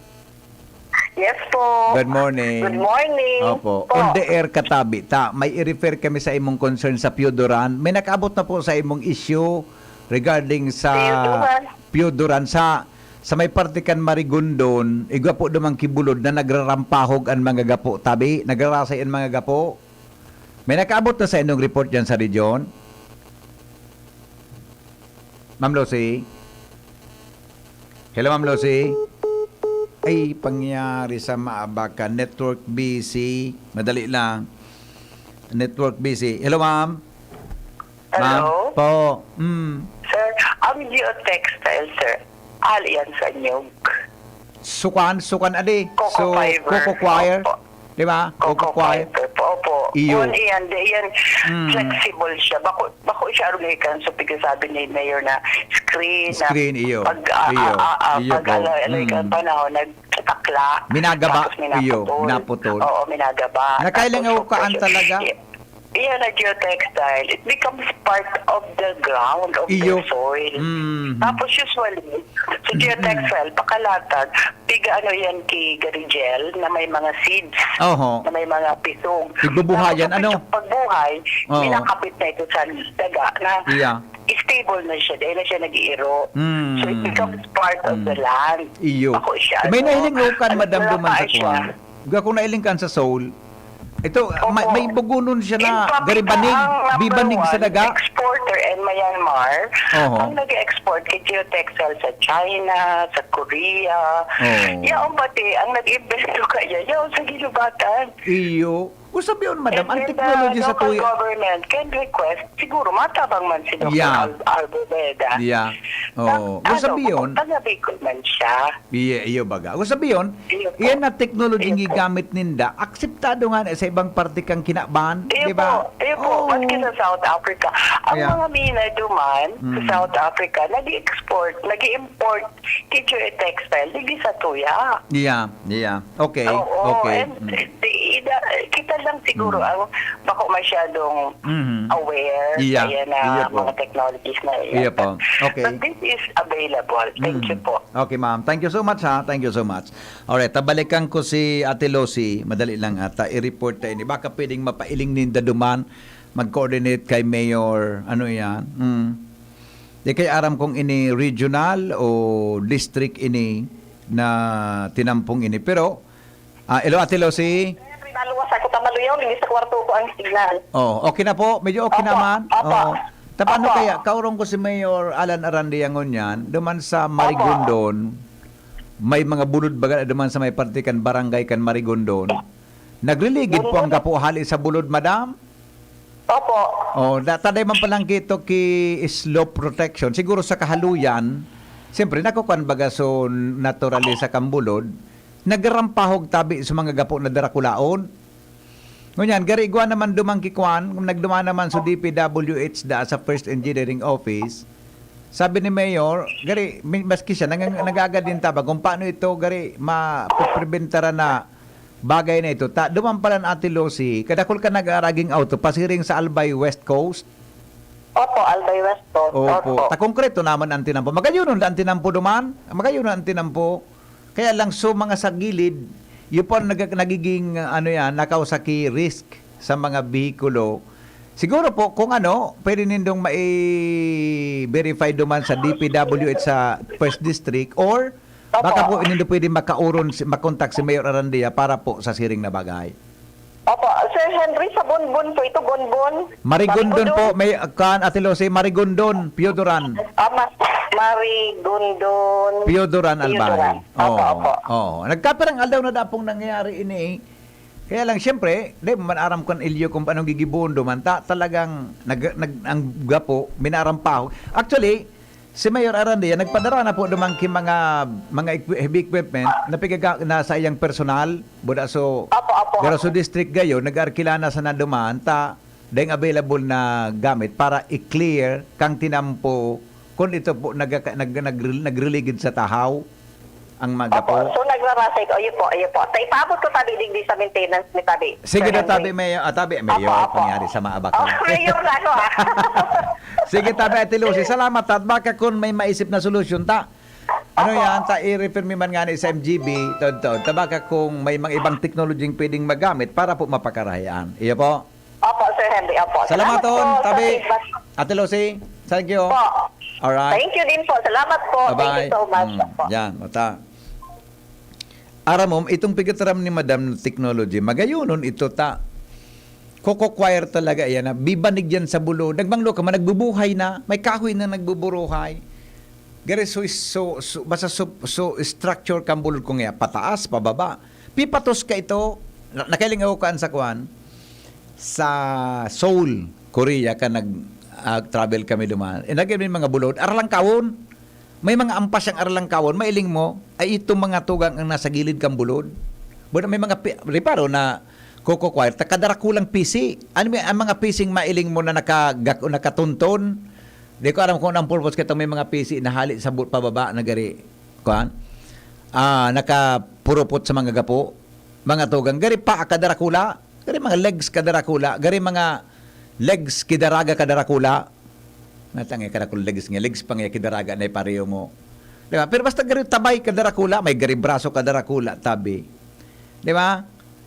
Yes po. Good morning. Good morning Opo. Po. On the air ka, Tabi. Ta, may i-refer kami sa imong concern sa Pioduran. May nakaabot na po sa imong issue regarding sa Pioduran. Pioduran. Sa, sa may parte kan Marigondon, igwa po dumang kibulod na nagrarampahog ang mga gapo, Tabi. Nagrarasay ang mga gapo. May nakaabot na sa inyong report dyan sa region? Ma'am Lucy? Hello, Ma'am Lucy? Ay, pangyari sa maabakan. Network busy. Madali lang. Network busy. Hello, ma'am? Hello? Ma'am? Po. Mm. Sir, ang geotextile, sir, hali yan sa nyug. Sukan, sukan, adi. Coco So, fiber. Coco coir. Opo. Di ba? Coco Coco coir. Fiber po, opo. Iyo. Yun, iyan, di, iyan, Mm. Flexible siya. Bako, bako siya arumikan sa pagkasabi ni Mayor na screen, na Screen, iyo. Pag, ah, Iyo. ah, ah, ah, Iyo pag po. Ano, ano, Mm. Ang panahon, nagtatakla. Minagaba. Tapos minaputol. Iyo, minaputol. Oo, minagaba. Nakailang Tapos ako kaan siya talaga? I-, iyan na geotextile. It becomes part of the ground, of Iyo. The soil. Mm. Tapos usually, sa Mm-mm. Geotextile, pakalatag, piga ano yan ki garigel na may mga seeds, Oho. Na may mga pisog. Pigbubuhayan, Tapos, ano? Pag-, pagbuhay, Oo. Minakapit na ito sa daga na Yeah. Stable na siya, dahil na siya nag-iiro. Mm. So, it becomes part of Mm. The land. Iyo. Ako siya, May ano, nahiling ko kan, ano, Madam, duman sa siya. Kuwan. Ga, kung nahiling kan sa soul, ito, Opo. May, may bugunon siya na In fact, garibanig, ang number bibanig sa one daga. Exporter in Myanmar, Oho. Ang nag-export kay geotextile sa China, sa Korea. Oo. Yaon pati, ang nag-imbento kaya, yaon sa ginubatan. Iyo. Kung sabihin, madam, And ang then technology the sa local tuya government can request, siguro matabang man si Doktor Yeah. Al-, Albert Beda. Yeah. Oo. Kung ano, sabihin, taga Bicol man siya. Iya, iyo baga. Kung sabihin, Iyo po. Iyan na technology Iyo po. Gigamit ninda, akseptado nga na sa ibang parte kang kinaban, Iyo di ba? Po. Iyo po. Oo. Maski sa South Africa. Ang Yeah. Mga mina duman sa Mm. South Africa, nag-i-export, nag-i-import Kichuya Textile, digdi sa tuya. Yeah, yeah. Okay, Oo, okay. And Mm. di, ida, kita lang siguro Mm. ang bako masyadong Mhm. aware Yeah, kaya na iya po. Mga technologies na iyan. Iya po. Okay. But this is available. Thank you Mm. Po. Okay, ma'am. Thank you so much, ha. Thank you so much. Alright, tabalikan ko si Ate Lucy. Madali lang ata. I-report tayo ni. Baka pwedeng mapailing ninda duman. Mag-coordinate kay Mayor. Ano yan? Mm. Di kaya aram kung ini regional o district ini na tinampong ini. Pero, ah, hello, Ate Lucy? Maluwas ako, tamaluyaw, hindi sa kwarto ko ang signal. Oh, okay na po? Medyo okay Opo, naman? opo. Oo. Tapano Opo. Kaya, kaurong ko si Mayor Alan Arandia ngunyan, duman sa Opo. Marigondon, may mga bulod baga duman sa may parte kan barangay kan Marigondon. Nagliligid po ang Bulod. Gapo hali sa bulod, madam? Opo. Oh, da-, taday man palang kito ki slope protection. Siguro sa kahaluyan, siyempre, nakukuan baga so naturally sa kambulod, nagrampahog tabi sa mga gapo na darakulaon. Ngunyan, gari igwa naman duman ki kuan, kung nagduman naman sa D P W H da sa First Engineering Office, sabi ni Mayor, gari, mi-, maski siya, nang-, nagagad din tabang kung paano ito, gari, ma-, preventara na bagay na ito. Ta, duman pala na Ate Lucy, kadakol ka nag-aaraging auto, pasiring sa Albay West Coast? Opo, Albay West Coast. Opo. Opo. Ta konkreto naman ang tinampo. Magayon na ang tinampo duman? Magayon na ang tinampo. Kaya lang, so, mga sa gilid, yun po ang nag-, nagiging, ano yan, nakausaki risk sa mga bihikulo. Siguro po, kung ano, pwede nindong mai-verify duman sa D P W H sa First District or Opo. Baka po, hindi pwede makauron si, makontak si Mayor Arandia para po sa siring na bagay. Opo, Sir Henry, sa Bonbon po ito, Bonbon. Marigondon Marigondon. po, may, kan, Ate Lucy, Marigondon, Pioduran. Ah, ma- Marigondon. Pioduran, Albay. Pioduran. Opo, Oo, opo. oo. Nagkapirang aldaw na dapong nangyayari ini. Kaya lang, siyempre, di mo man aram kung ilyo kung anong gigibondo man. Ta, talagang, nag, nag, ang gapo, minarampahog. Actually, si Mayor Arandia, nagpadara na po duman ki mga, mga equi-, heavy equipment na pigaga-, na sa iyang personal, buda so, Opo, opo, pero opo. so district gayo, nag-arkila na sana duman, ta, dahil available na gamit para i-clear kang tinampo kung ito po nagaka-, nag-, nag-, nagriligid sa tahaw ang mga Opo, gapo. so nagrarasay ko. Ayun po, ayun po. Ta, ipaabot ko tabi digdi sa maintenance ni tabi. Sige Sir na, Henry. tabi, Mayor. Ah, tabi, Mayor, Opo, opo. pangyari sa maabak Oh, na. Mayor na ako, ah. Sige, tabi, Ate Lucy. Salamat, at baka kung may maisip na solusyon, ta. Ano Opo. yan? Ta, i-refer mi man nga ni sa M G B, taon-taon. Ta, baka kung may mga ibang teknolohiyang pwedeng magamit para po mapakarahian. Iyo po. Opo, Sir Henry. Opo. Salamat Salamat po on, sa tabi. feedback. Ate Lucy, thank you. Po. Alright. Thank you din po. Salamat po. Thank you Bye-bye. so much Mm, po. yan, mata. Aram mo, itong pigataram ni Madam na technology, magayonon ito ta. Coco choir talaga yan, na bibanig yan sa bulod. Nagbanglo ka man, nagbubuhay na. May kahoy na nagbuburuhay. Gari, so, so, so, basta so, so structure kang bulod ko nga, pataas, pababa. Pipatos ka ito. Na, nakailing ako kaan sa kwan, sa Seoul, Korea, ka nag, ah, travel kami duman. Eh, lagi may mga bulod, aralangkawon. May mga ampas yang aralangkawon, mailing mo, ay itong mga tugang ang nasa gilid kang bulod. Bueno, may mga pi-, reparo na coco choir, ta kadarakulang pisi. Ano may, ang mga pising mailing mo na naka-, gak-, nakatunton? Di ko aram kung anong purpose, kaya may mga pisi na hali sa bu-, pababa na gari, kuan? Ah, nakapurupot sa mga gapo, mga tugang. Gari pa, kadarakula. Gari mga legs kadarakula. Gari mga legs kidaraga kadarakula. Natangay ka na kung legs nga. Legs pa nga kidaraga na ipareho mo. Di ba? Pero basta gari tabay kadarakula, may gari braso kadarakula, tabi. Di ba?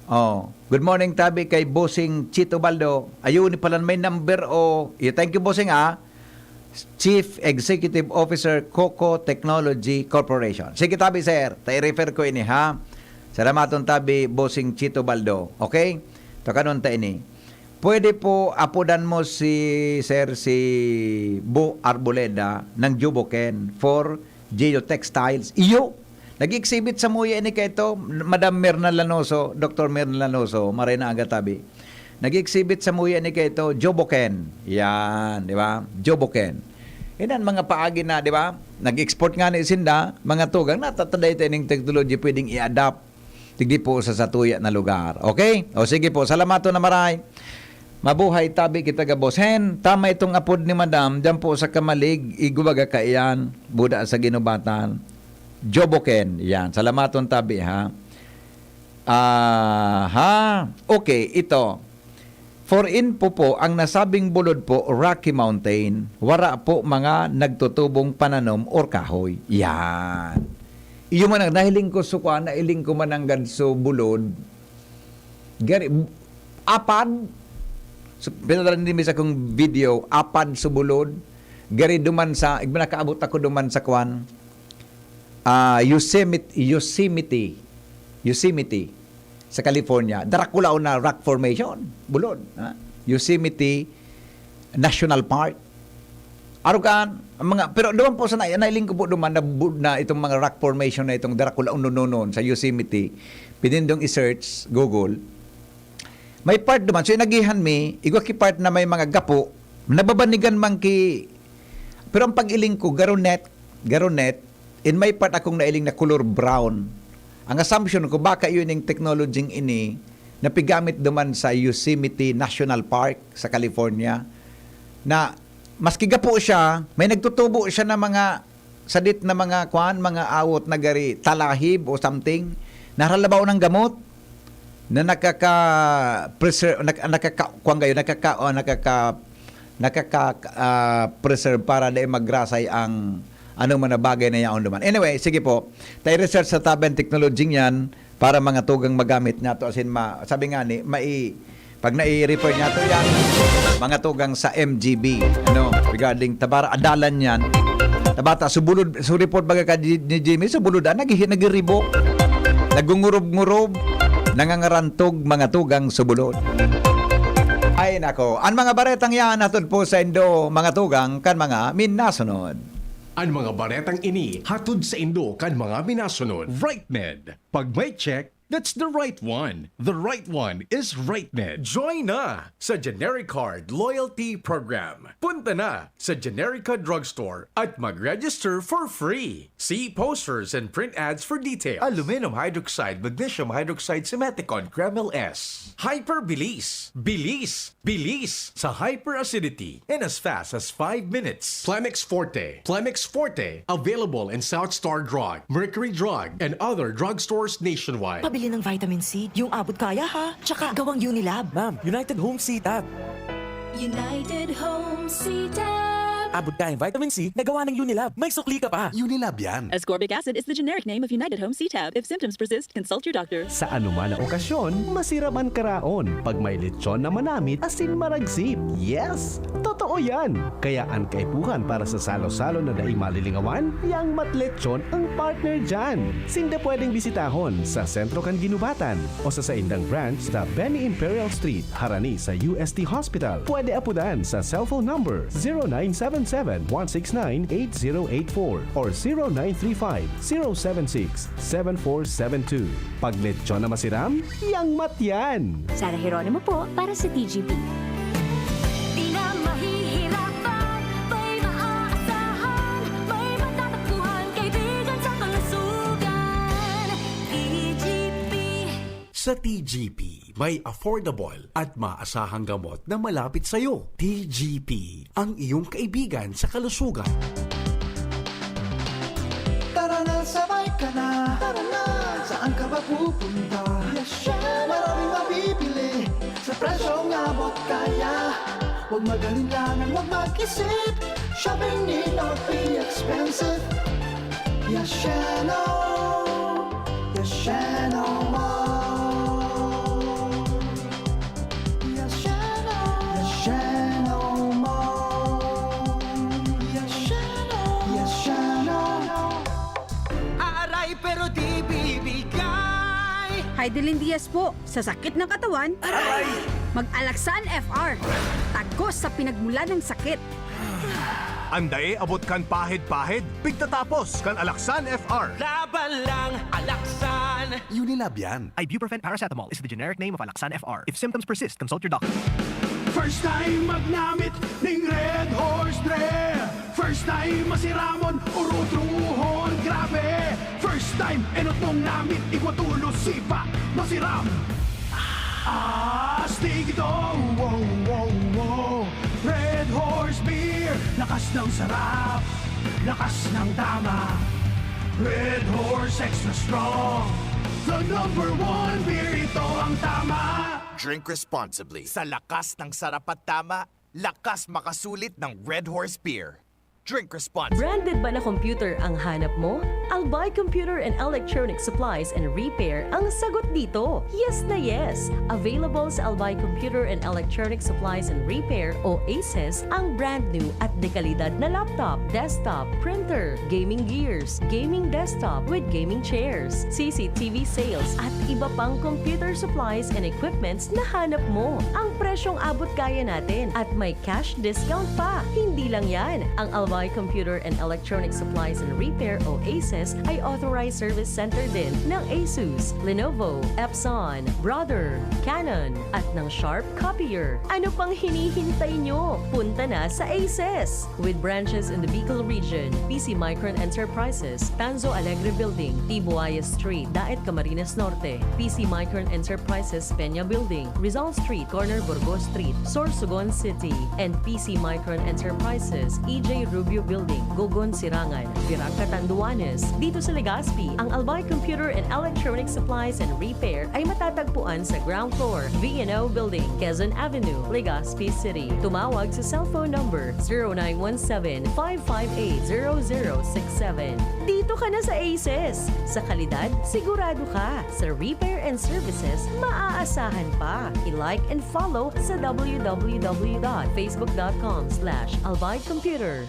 Oh, good morning, tabi, kay Bossing Chito Baldo. Ayun, ni palan may number o. Yeah, thank you, Bossing, ah. Chief Executive Officer, Coco Technology Corporation. Sige, tabi, sir. Ta i-refer ko ini, ha? Salamaton, tabi, Bossing Chito Baldo. Okay? Takanon ta ini. Pwede po apodan mo si, sir, si Bo Arboleda ng Juboken for Geotextiles. Iyo! Nag-exhibit sa Muya ini kaito, Madam Mirna Lanoso, Doktor Mirna Lanoso, maray na aga tabi. Nag-exhibit sa Muya ini kaito, Joboken. Yan, di ba? Joboken. Yan ang mga paagi na, di ba? Nag-export nga ni sinda, mga tugang, natataday tayo ng technology pwedeng i-adapt. Digdi po sa satuya na lugar. Okay? O sige po, salamaton na maray. Mabuhay tabi kita gabos. Hen, tama itong apod ni Madam, dyan po sa Kamalig, Igubaga kaiyan, Buda sa Ginubatan. Joboken. Yan. Salamaton tabi, ha? Aha. Okay, ito. For info po, ang nasabing bulod po, Rocky Mountain. Wara po mga nagtutubong pananom or kahoy. Yan. Iyo man ang nahiling ko, suka, nailing ko mananggad so bulod. Gari, apad. So, pinadala ni Miss akong video, apad so bulod. Gari duman sa, igba nakaabot ako duman sa kwan. Ah, Yosemite, Yosemite, Yosemite, sa California. Dracula na rock formation, bulod, ha? Yosemite National Park. Arugan, ang mga, pero duman po sa na-, nailing ko po duman na, bu-, na itong mga rock formation na itong Dracula unononon sa Yosemite. Pinindong i-search, Google. May part duman, so inagihan mi, igwa ki part na may mga gapo, nababanigan man ki, pero ang pag-iling ko, garonet, garonet, in may part akong nailing na color brown. Ang assumption ko, baka yun yung technology ini na pigamit duman sa Yosemite National Park sa California, na maski gapo siya, may nagtutubo siya na mga sadit na mga kwan, mga awot na gari, talahib o something, naralabaw ng gamot na nakaka-preserve, nak-, nakaka-, kwan kayo, nakaka-, oh, nakaka-, nakaka-, ah, preserve para di magrasay ang ano man na bagay na yaon duman. Anyway, sige po. Tayo research sa tabi ang technology niyan para mga tugang magamit niya to. As in, ma-, sabi nga ni, mai-, pag nai-refer niya to yan, mga tugang sa M G B, ano, regarding tabara, adalan yan. Tabata, subulod, so report baga ka ni, ni Jimmy, subulod, ah, naghihi-, nagiribo. Nagungurob-ngurob. Nangangarantog mga tugang subulod. Ay nako, an mga baretang yan hatod po saindo, mga tugang, kan mga minasunod. An mga baretang ini hatod saindo kan mga minasunod. RightMed. Pag may check, that's the right one. The right one is RightMed. Join na sa Genericard Loyalty Program. Punta na sa Generica Drugstore at mag-register for free. See posters and print ads for details. Aluminum hydroxide, magnesium hydroxide, simeticone, Kremil S. Hyperbilis. Bilis. Bilis sa hyperacidity in as fast as five minutes. Plemex Forte. Plemex Forte, available in South Star Drug, Mercury Drug, and other drugstores nationwide. Pabili ng vitamin C, yung abot kaya ha. Tsaka gawang Unilab. Ma'am, United Home C-Tab. United Home C-Tab. Abot kayang vitamin C na gawa ng Unilab. May sukli ka pa. Unilab yan. Ascorbic acid is the generic name of United Home C-Tab. If symptoms persist, consult your doctor. Sa anuman na okasyon, masiram an karaon. Pag may lechon na manamit, asin maragsip. Yes! Totoo yan! Kaya an kaipuhan para sa salo-salo na daing malilingawan, yang Matlechon ang partner dyan. Sinda pwedeng bisitahon sa sentro kan Ginubatan o sa saindang branch sa Benny Imperial Street, harani sa U S T Hospital. Pwede apudan sa cellphone number zero nine seven seven, one six nine, eight zero eight four or zero nine three five, zero seven six, seven four seven two. Pag lechon na masiram, yang Mat yan! Sara Jeronimo po para sa T G P. Di na mahihirapan, may maaasahan, may matatakbuhan, kaibigan sa kalusugan. T G P. Sa T G P, may affordable at maasahang gamot na malapit sa'yo. T G P, ang iyong kaibigan sa kalusugan. Tara na, sabay ka na. Tara na, saan ka ba pupunta? Maraming mabibili sa presyong abot kaya. Huwag mag-alinlangan, huwag mag-isip. Shopping need not be expensive. Yasheno, Yasheno Mall. Yasheno, Yasheno Mall. Yasheno, Yasheno. Aaray pero di bibigay. Hi, Dylan Diaz po. Sa sakit ng katawan, mag-Alaxan F R. Tagos sa pinagmula ng sakit. An dai abot kan pahid-pahid, pigtatapos kan Alaxan F R. Laban lang, Alaxan! Unilab yan. Ibuprofen paracetamol is the generic name of Alaxan F R. If symptoms persist, consult your doctor. First time magnamit ning Red Horse Dre. First time masiramon, urutrohon, grabe. First time, enot mong namit, igwa tulos sipa, masiram. Astig ito, wow, wow, wow. Red Horse Beer, lakas ng sarap, lakas ng tama. Red Horse Extra Strong, the number one beer, ito ang tama. Drink responsibly. Sa lakas ng sarap at tama, lakas makasulit ng Red Horse Beer. Drink responsibly. Branded ba na computer ang hanap mo? Albay Computer and Electronic Supplies and Repair ang sagot dito. Yes na yes! Available sa Albay Computer and Electronic Supplies and Repair o ACES ang brand new at dekalidad na laptop, desktop, printer, gaming gears, gaming desktop with gaming chairs, C C T V sales at iba pang computer supplies and equipments na hanap mo. Ang presyong abot kaya natin at may cash discount pa. Hindi lang yan, ang Albay Computer and Electronic Supplies and Repair o ACES ay authorized service center din ng Asus, Lenovo, Epson, Brother, Canon, at ng Sharp Copier. Ano pang hinihintay nyo? Punta na sa ACES! With branches in the Bicol region, P C Micron Enterprises, Tanzo Alegre Building, Tibuaya Street, Daet Camarines Norte, P C Micron Enterprises Peña Building, Rizal Street, corner Burgos Street, Sorsogon City, and P C Micron Enterprises, E J Rubio Building, Gogon Sirangan, Virac Catanduanes. Dito sa Legazpi, ang Albay Computer and Electronic Supplies and Repair ay matatagpuan sa ground floor, V and O Building, Quezon Avenue, Legazpi City. Tumawag sa cellphone number zero nine one seven, five five eight, zero zero six seven. Dito ka na sa ACES! Sa kalidad, sigurado ka. Sa repair and services, maaasahan pa. I-like and follow sa w w w dot facebook dot com slash albay computer.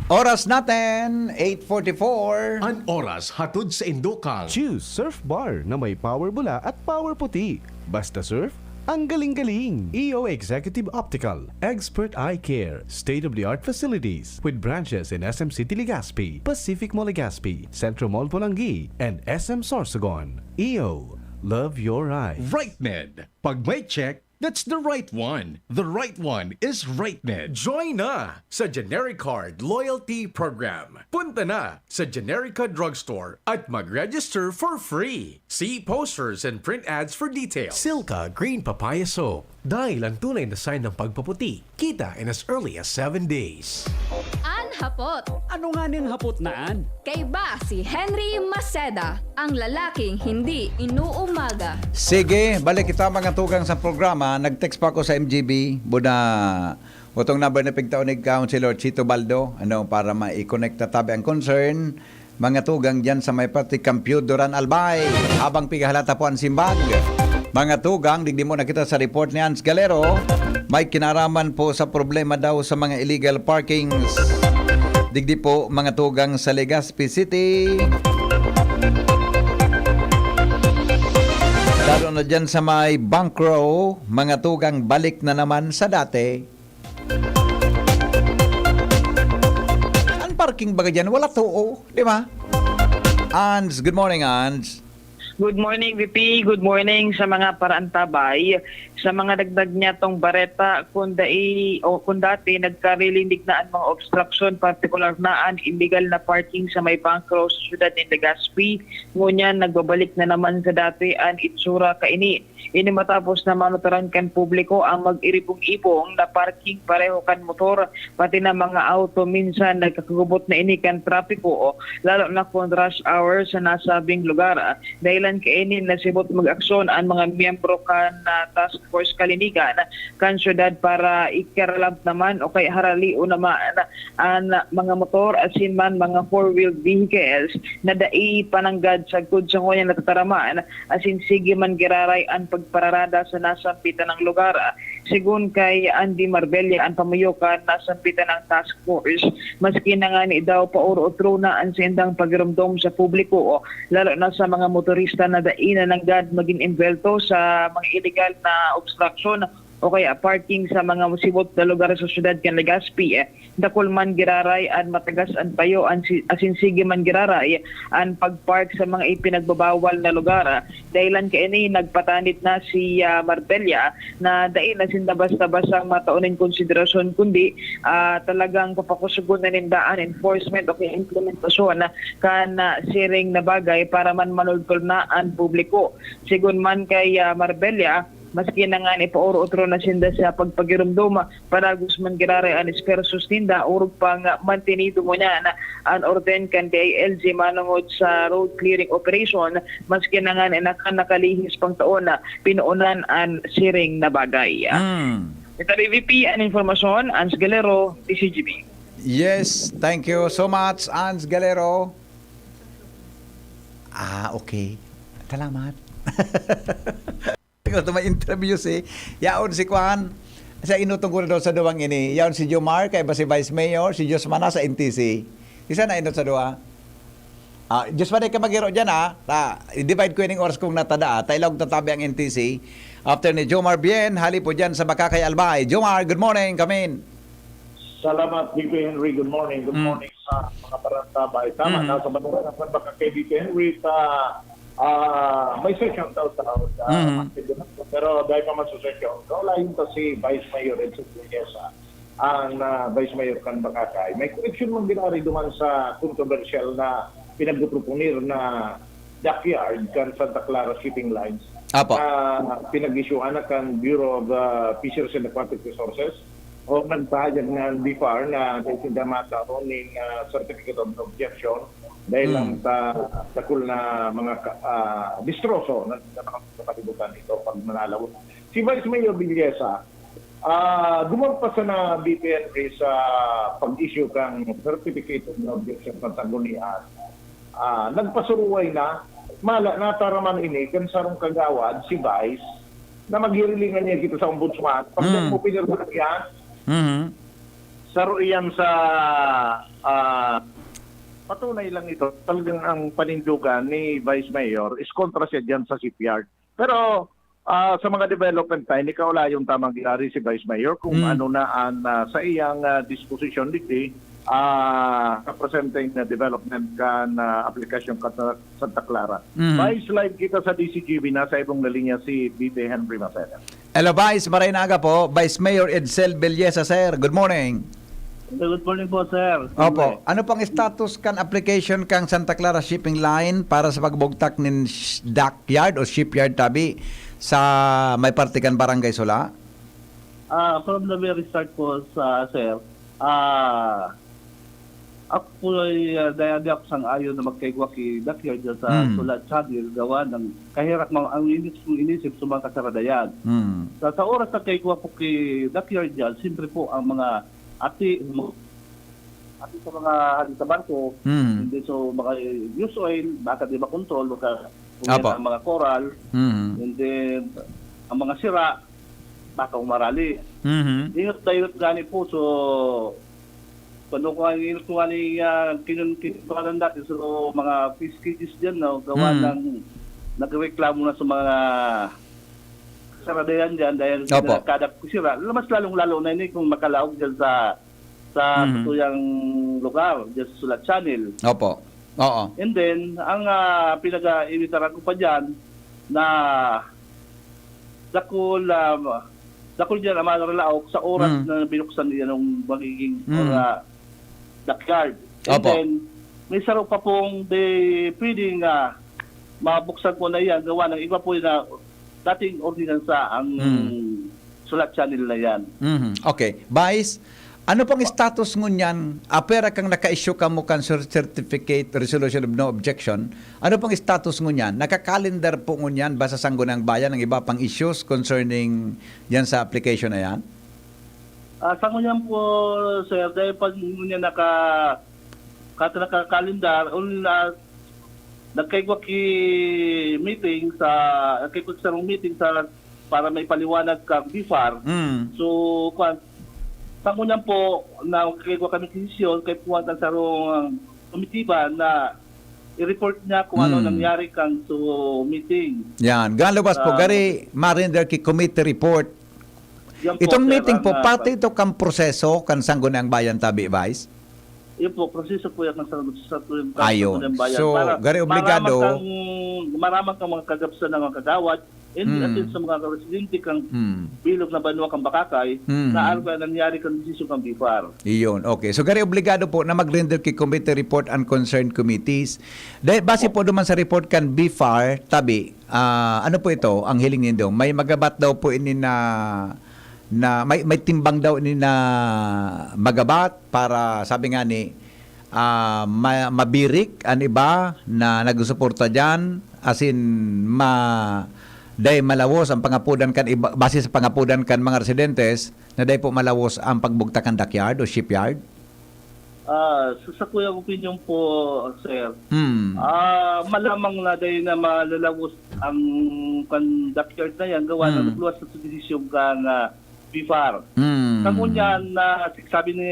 Oras natin, eight forty-four. An oras hatod sa indokang. Choose Surf Bar na may power bula at power puti. Basta surf, ang galing-galing. E O Executive Optical, expert eye care, state-of-the-art facilities with branches in S M City Legazpi, Pacific Mall Legazpi, Centro Mall Polangui, and S M Sorsogon. E O, love your eyes. RightMed. Pag may check, that's the right one. The right one is RightMed. Join na sa Genericard Loyalty Program. Punta na sa Generica Drugstore at mag-register for free. See posters and print ads for details. Silka Green Papaya Soap. Dahil ang tunay na sign ng pagpaputi, kita in as early as seven days. An hapot. Ano nga ning hapot na an? Kaiba si Henry Maceda, ang lalaking hindi inuumaga. Sige, balik kita mga tugang sa programa. Nag-text pa ako sa M G B, buda utong number na pigtaon ni Councilor Chito Baldo, ano, para ma-connect ta tabi ang concern. Mga tugang dyan sa may parte, Campio, Duran, Albay. Habang pigahalata po ang simbag. Mga tugang, digdi mo na kita sa report ni Hans Galero. May kinaraman po sa problema daw sa mga illegal parkings. Digdi po, mga tugang sa Legazpi City. Lalo na dyan sa may Bancro, mga tugang, balik na naman sa dati. Ang parking baga dyan, wala too, di ba? Ans, good morning, Ans. Good morning, V P. Good morning sa mga paraantabay. Sa mga dagdag niya tong bareta, kung, dai, o kung dati nagkarilindig na ang mga obstruction, partikular na ang illegal na parking sa may Bancro sa siyudad ng Legazpi, ngunyan nagbabalik na naman sa dati ang itsura kaini. Ini matapos na manuturan kan publiko ang mag-iribong-ibong na parking pareho kan motor, pati na mga auto minsan nagkakagubot na ini kan trapiko, lalo na kun rush hour sa nasabing lugar. Dahilan kaini nasibot mag-aksyon ang mga miyembro kan ah, Task Force Kalinigan kan syudad para ikaralamp naman o kaya haralion naman ang mga motor asin man mga four-wheeled vehicles na dai pananggad sagkod sa ngunyan natataraman asin sige man giraray an pagpararada sa nasambitan na lugar. Segun kay Andy Marbella, an pamuyo kan nasambitan na task force, maski na ngani daw paoro-otro na an saindang pagiromdom sa publiko, lalo na sa mga motorista na dai na nanggad magin embwelto sa mga iligal na obstruction o kaya parking sa mga musibot na lugar sa siyudad kan Legazpi. Dakul man giraray an matagas an payo an si, asin sige man giraray an pagpark sa mga ipinagbabawal na lugar. Dahilan kaini, nagpatanid na si ah, Marbella na dai na sinda basta-bastang mataon nin konsiderasyon, kundi ah, talagang papakusugon na ninda an enforcement o kaya implementasyon kan ah, siring na bagay para man manultol na an publiko. Sigon man kay ah, Marbella, maski na ngani paoro-otro na sinda sa pagpagiromdom, padagos man giraray an espersos ninda, orog pang mantinido ngunyan an orden kan D I L G manongod sa road clearing operation, maski na ngani naka-, nakalihis pang taon na pinoonan an siring na bagay. Hmm. Ito V P an informasyon, Ans Galero, D C G B. Yes, thank you so much, Ans Galero. Ah, okay. Salamat. Ito may interview si yaon si Kwan. Sa inutong ko na daw sa duwang ini. Yaon si Jomar, kay ba si Vice Mayor, si Josmana sa N T C. Isa na inot sa duwa. Ah, Josmana, ka magiro dyan, ah. Ta, i-divide ko ining oras kong natada, ah. Tailog tatabi ang N T C. After ni Jomar Bien, hali po dyan sa Bakakay Albay. Jomar, good morning, come in. Salamat, V P Henry. Good morning. Good Mm. morning sa mga parantabay. Tama, Mhm. nasa Banwaran naman baka kay V P Henry sa ah, may session daw sa sa Mhm. Monday doon. Pero dahil pa man sa session, kaulayin ta si Vice Mayor Edson Villanueva, ang ah, Vice Mayor kan Bacacay. May correction man ginari duman sa controversial na pinagpuproponer na dockyard kan Santa Clara Shipping Lines. Apo. Ah, pinag-isyuhan na kan Bureau of ah, Fisheries and Aquatic Resources o nagpahayag na ang B F A R na dahil sila magkaroon ng ah, certificate of objection dahil Hmm. lang sa dakul na mga ka- ah, distroso na, na mga kapalibutan ito pag manalaw. Si Vice Mayor Villesa, ah, gumampas na B P N P sa pag-issue kang certificate of objection sa sanggunian. Ah, nagpasuruway na, mala, nataraman ini kan sarong kagawad, si Vice, na maghirilingan niya kita sa ombudsman. Pag Hmm. mo pinirma niya, Mhm. Saro iyan sa, ah, patunay lang ito. Talagang ang panindugan ni Vice Mayor is kontra siya diyan sa shipyard. Pero, ah, sa mga development na, hindi kaulayon tamang gilari si Vice Mayor kung Mm. ano na ang, ah, sa iyang, ah, disposisyon digdi, ah, representing na development kan, ah, aplikasyon kan Santa Clara. Mhm. Vice, live kita sa D C G B, nasa ibong na linya si B P Henry Macena. Hello, Vice. Maray na aga po. Vice Mayor Edsel Villesa, sir. Good morning. Good morning po, sir. Opo. Ano pang status kan application kang Santa Clara Shipping Line para sa pagbugtak nin sh-, dockyard o shipyard tabi sa may parte kan Barangay Sula? Ah, from the very start po, sa, sir, ah, ako po ay, ah, daya di ako sang-ayon na magkaigwa ki dockyard dyan sa Hmm. Sula Channel, gawa ng kahirak mga, ang inis, inisip sa mga kasaradayan. Hmm. Sa, sa oras na kaigwa po ki dockyard dyan, siyempre po ang mga ati, mo-, ati sa mga hali sa barko, Hmm. hindi so mga use oil, baka di makontrol, baka Apo. ang mga coral, Hmm. and then ang mga sira, baka umarali. Mhm. Ingat-ingat gani po, so, paano ko ang ingat ko gani, ah, kinun-, kinukuhanan dati, so, mga fish cages dyan, no, gawa Hmm. ng nagreklamo na sa mga saradayan dyan dahil Opo. nagkadap ko sira. Mas lalong-lalo na ini kung makalaog dyan sa, sa Mhm. satuyang lugar, dyan sa Sulat Channel. Opo. Oo. And then, ang, ah, pinag-iimbitaran ko pa dyan na dakul, ah, dakul dyan ang mga nalalaog sa oras Mm. na binuksan niya nung magiging Mm. or, ah, dockyard. And Opo. then, may saro pa pong di pwedeng, ah, mabuksan po na iyan. Gawa ng iba po na dating ordinansa ang Mm. Sulat Channel na yan. Mhm. Okay. Vice, ano pang status ngunyan? Apwera kang naka-issue kamo kan cer-, certificate, resolution of no objection. Ano pang status ngunyan? Nakakalendar po ngunyan ba sa Sangguniang Bayan ang iba pang issues concerning yan sa application na yan? Ah, sa ngunyan po, sir, dahil pag ngunyan naka-, kat-, nakakalendar, un-, ah, nagkaigwa ki meeting sa, nagkaigwa ki sarong meeting sa, para may paliwanag kang B F A R. Mm. So, kwan, sa ngunyan po, nagkaigwa kami desisyon, kay kuwan ang sarong komitiba na i-report niya kung ano Mm. nangyari kan so meeting. Yan. Galuwas po, Ah, gari, ma-render ki committee report. Yan po, Itong sir, meeting ang, po, ah, parte ito kang proseso kan Sangguniang Bayan tabi, Vice? Yun po, proseso po yan sa, sa, sa, sa Ayun. Sangguniang Bayan. So, Para gari obligado maraman kang, maraman kang mga kagabsan ng mga kagawad, and Mm. atin sa mga residente kang Mm. bilog na banwa kang Bakakay, Mm. na ano ba nangyari kang desisyon kang B F A R. Iyon, okay. So, gari obligado po na mag-render ki committee report ang concerned committees. Dahil base po duman sa report kan B F A R, tabi, ah, ano po ito, ang hiling nindo? May magabat daw po ini na, na may, may timbang daw ini na magabat para, sabi nga ni, ah, ma-, mabirik an iba na nagsusuporta diyan, asin ma-, dai malawos ang pangapodan kan iba, base sa pangapodan kan mga residentes, na dai po malawos ang pagbugtak kan dockyard o shipyard? Ah, sa sakuyang opinyon po, sir, Hmm. ah, malamang na dahil na malalawos ang kan dockyard na yan, gawa na Hmm. nagluwas na sa desisyon kan, ah, B F A R. Hmm. Kangunyan na sabi ni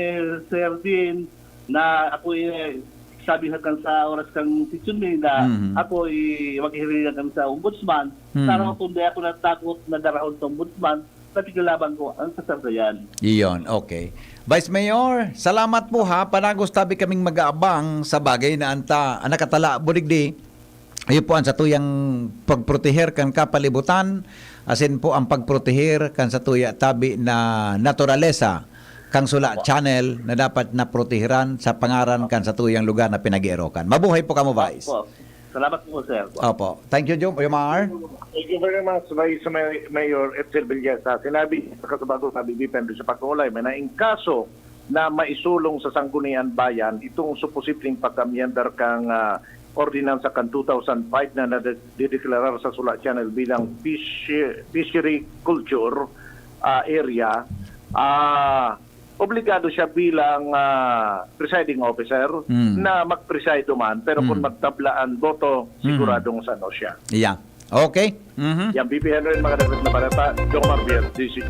Sir Dean na ako, eh, sabi hanggang sa oras kang sityon na Hmm. ako, eh, maghihiling kami sa ombudsman. Hmm. Sa araw kung di ako natakot na darahon sa ombudsman, na pigalaban ko ang kasardayan. Iyon, okay. Vice Mayor, salamat po ha. Panagos tabi kaming mag-aabang sa bagay na anta, ang nakatala, budigdi. Iyo po ang satuyang pagproteher kan kapalibutan, asin po ang pagproteher kan satuya tabi na naturalesa, kang Sula Opo. Channel na dapat na proteheran sa pangaran kan satuyang lugar na pinag-eerokan. Mabuhay po kamo, Vice. Opo. Salamat po, sir. Opo. Thank you, Jom-, Jomar. Thank you very much, Vice May-, Mayor Edsel Villesa. Sinabi sa kasabago, sabi ni Pedro sa pag-uulay, may naing kaso na maisulong sa Sanggunian Bayan itong suposibleng pagkamyendar kang, ah, ordinansa kan two thousand five na nade-, dideklarar sa Sula Channel bilang fish-, fishery culture, ah, area. Ah, obligado siya bilang, ah, presiding officer Mm. na mag-preside man, pero kung Mm. magtabla ang boto, Mm. siguradong sano siya. Yeah. Okay. Mhm. Yan, B P Henry, mga dagdag na balita, Jomar Biel, D C Q.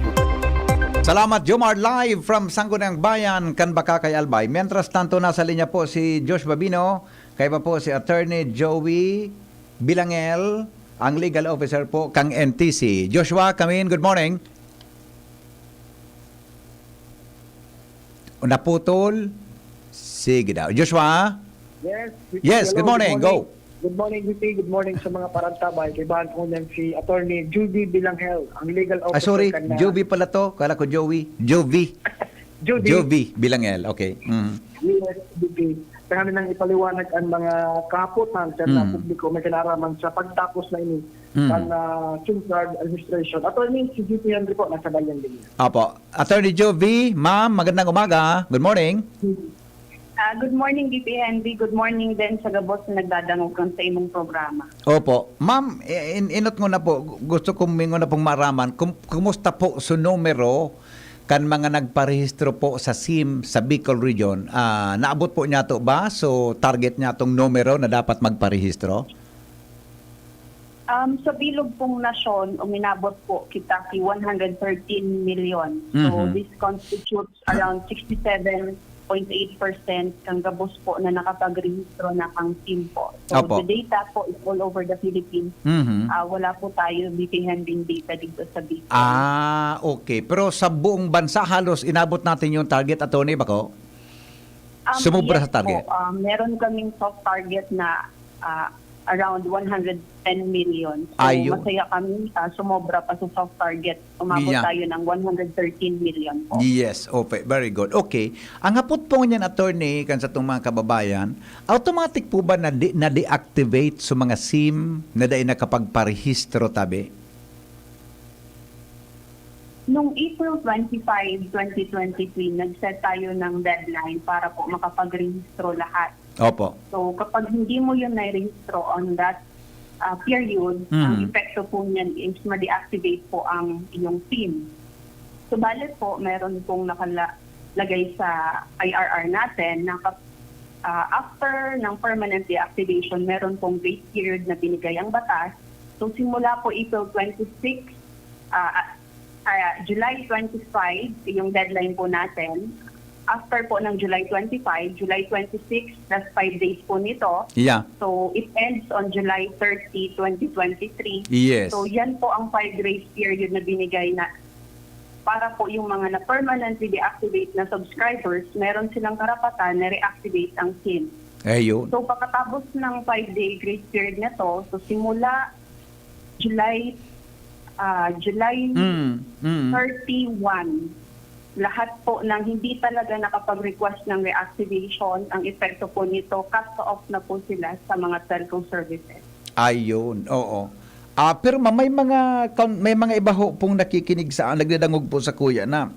Salamat, Jomar, live from Sangguniang Bayan, kan Bacacay, Albay. Mientras tanto, nasa linya po si Josh Babino, kaiba po si Attorney Joey Bilangel, ang legal officer po kang N T C. Joshua, come in. Good morning. Naputol? Sige daw. Joshua? Yes, Yes, hello, good good morning. morning. Go. Good morning, V P. Good morning sa mga parantabay. Kaibahan ko niyan si Attorney Judy Bilangel, ang legal Ah, officer sorry. kan na Jovi pala to. Kala ko Joey. Jovi. Judy. Jovi Bilangel. Okay. Mm. Yes, V P. Kaya nang ipaliwanag ang mga kahapotan sa Mm. publiko may kinaraman sa pagtapos na ini Mm. kan, ah, SIM card registration. Attorney, si G P Henry po, nasa Bayan din. Apo. Attorney Jovi, ma'am, magandang umaga. Good morning. Ah, good morning, V P Henry. Good morning din sa gabos na nagdadangog kan sa imong programa. Opo. Ma'am, i-, in-, inot ko na po, gu-, gusto ko mingo na pong maraman, kum-, kumusta po su numero kan mga nagparehistro po sa SIM sa Bicol Region? Ah, naabot po niya to ba? So, target niya tong numero na dapat magparehistro? Um, sa bilog pong nasyon, uminabot po kita ki one hundred thirteen million. So, Mhm. this constitutes around sixty-seven point eight percent kan gabos po na nakapagrehistro na kang SIM po. So, Opo. the data po is all over the Philippines. Mhm. Ah, wala po tayo V P Henry data dito sa Bicol. Ah, okay. Pero sa buong bansa, halos inabot natin yung target, Attorney, bako? Um, Sumobra yes sa target? po. Um, meron kaming soft target na, ah, around one hundred ten million. So, Ayun. masaya kami, ah, sumobra pa sa soft target. Umabot Yeah. tayo ng one hundred thirteen million po. Yes, okay. Very good. Okay. Ang hapot po niyan, Attorney, kan sa itong mga kababayan, automatic po ba na de-, na-deactivate sa mga SIM na dai nakapagparehistro tabi? Nung April twenty-five, twenty twenty-three, nag-set tayo ng deadline para po makapagrehistro lahat. Opo. So, kapag hindi mo yun nairehistro on that, ah, period, Mm. ang epekto po niyan is ma-deactivate po ang iyong SIM. Subalit po, meron pong nakalagay sa I R R natin na kap-, ah, after ng permanent deactivation, meron pong grace period na binigay ang batas. So, simula po April twenty-six, ah, ah, July twenty-five, yung deadline po natin. After po ng July twenty-five, July twenty-six, last five days po nito. Yeah. So, it ends on July thirty, twenty twenty-three. Yes. So, yan po ang five grace period na binigay na para po yung mga na permanently deactivate na subscribers, meron silang karapatan na reactivate ang SIM. Ayun. So, pagkatapos ng five-day grace period na to, so simula July, ah, July Mm, mm. thirty-one, lahat po ng hindi talaga nakapag-request ng reactivation, ang epekto po nito, cut off na po sila sa mga telco services. Ayun, oo. Ah, pero ma-, may mga kaun-, may mga iba ho pong nakikinig sa, nagdadangog po sa kuya na.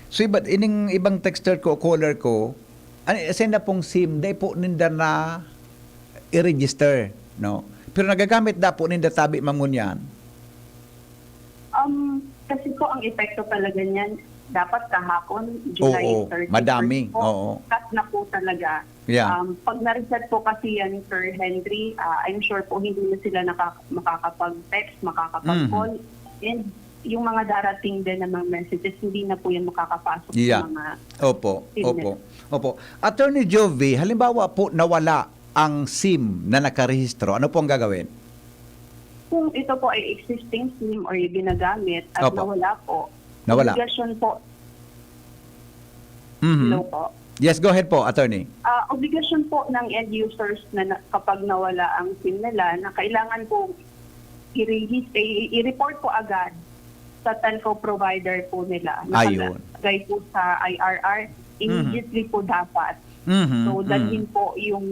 So, iba, ining ibang texter ko, caller ko, ano, senda pong SIM, dai po ninda na i-register, no? Pero nagagamit da po ninda tabi, Ma'am, ngunyan? Um, kasi po ang epekto talaga niyan, dapat kahapon, July Oo, thirty-first madami, po, oo. cut na po talaga. Yeah. Um, pag na-reset po kasi yan, Sir Henry, ah, I'm sure po hindi na sila naka-, makakapag-text, makakapag-call. Mhm. And yung mga darating din na mga messages, hindi na po yan makakapasok Yeah. sa mga Opo, email. opo, opo. Attorney Jovie, halimbawa po, nawala ang SIM na nakarehistro, ano po ang gagawin? Kung ito po ay existing SIM or yung ginagamit at Opo. nawala po, Nawala. obligasyon po. Mhm. Hello po. Yes, go ahead po, attorney. Ah, obligasyon po ng end users na, na kapag nawala ang SIM nila, na kailangan po i-regis-, i-, i-report po agad sa telco provider po nila. Ayun. Nakalagay po sa I R R, Mhm. immediately po dapat. Mhm, So, mhm. dalhin po yung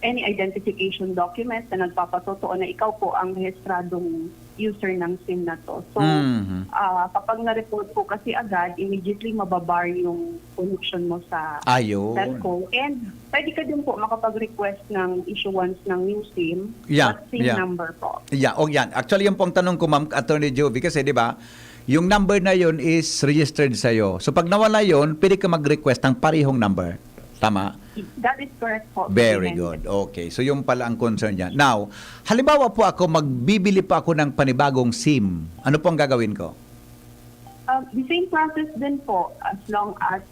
any identification document na nagpapatotoo na ikaw po ang rehistradong user ng SIM na to. So, Mhm. ah, kapag na-report po kasi agad, immediately mababar yung connection mo sa Ayun. telco. And pwede ka din po makapag-request ng issuance ng new SIM Yeah, at SIM yeah. number po. Yeah, o yan. Actually, yun po ang tanong ko, Ma'am Attorney Jovie, kasi di ba, yung number na yun is registered sa'yo. So, pag nawala yun, pwede ka mag-request ng parehong number. Tama? That is correct po, Very President. good. Okay. So, yun pala ang concern niya. Now, halimbawa po ako, magbibili po ako ng panibagong SIM. Ano po ang gagawin ko? Uh, the same process din po, as long as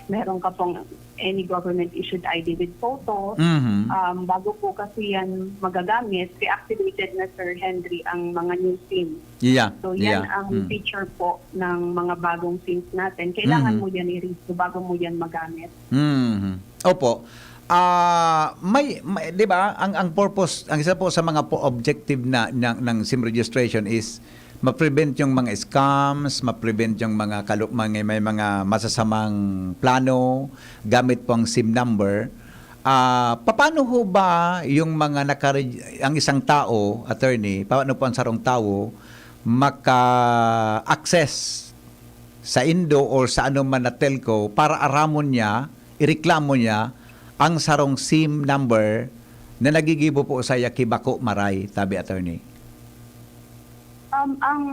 meron ka pong any government issued I D with photo. Mhm. Um, bago po kasi yan magagamit, reactivated na, Sir Henry, ang mga new SIM. Yeah, So, yan yeah. ang Mm. feature po ng mga bagong SIMs natin. Kailangan Mhm. mo yan i-renew bago mo yan magamit. Mhm. Opo. Ah, may, may, 'di ba, ang, ang purpose, ang isa po sa mga po objective na, ng, ng SIM registration is ma-prevent yung mga scams, ma-prevent yung mga kalu-, mga, may mga masasamang plano gamit po ang SIM number. Ah, papaano ho ba yung mga nakare-, ang isang tao, attorney, paano po ang sarong tao maka-access sa Indo or sa anuman na telco para aramon niya, ireklamo niya ang sarong SIM number na nagigibo po sa iya ki bako maray, tabi, attorney? Um, ang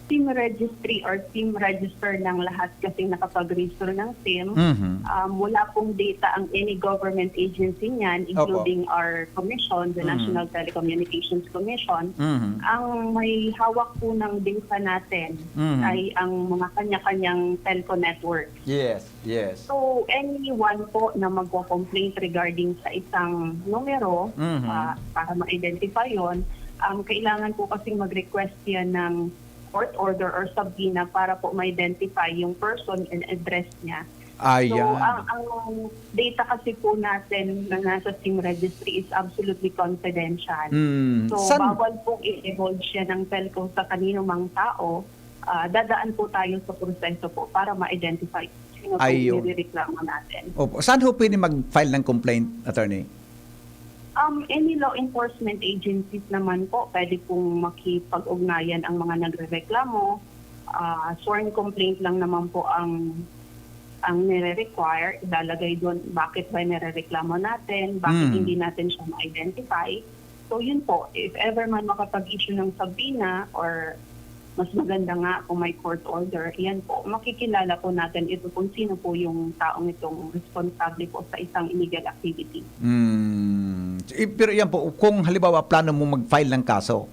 SIM registry or SIM register ng lahat kasing nakapag-register ng SIM, Mhm. um, wala pong data ang any government agency niyan, Opo. including our commission, the Mhm. National Telecommunications Commission. Mhm. Ang may hawak po ng data natin Mhm. ay ang mga kanya-kanyang telco network. Yes, yes. So, anyone po na magko-complaint regarding sa isang numero, Mhm. ah, para ma-identify yon, um, kailangan po kasing mag-request yan ng court order or subpoena para po ma-identify yung person and address niya. So, Ayan. ang, ang data kasi po natin na nasa SIM registry is absolutely confidential. Mm. So, San- bawal pong i-divulge yan ng telco sa kanino mang tao. Ah, dadaan po tayo sa proseso po para ma-identify sino po Ayun. yung nirereklamo natin. Opo. Saan ho pwede mag-file ng complaint, attorney? Um, any law enforcement agencies naman po, pwede pong makipag-ugnayan ang mga nagrereklamo. Ah, sworn complaint lang naman po ang, ang nire-require. Ilalagay doon bakit ba nirereklamo natin, bakit Hmm. hindi natin siya ma-identify. So, yun po, if ever man makapag-issue ng subpoena or mas maganda nga kung may court order, yan po, makikilala po natin ito kung sino po yung taong itong responsable po sa isang illegal activity. Hmm. Eh, pero yan po, kung halimbawa plano mo mag-file ng kaso,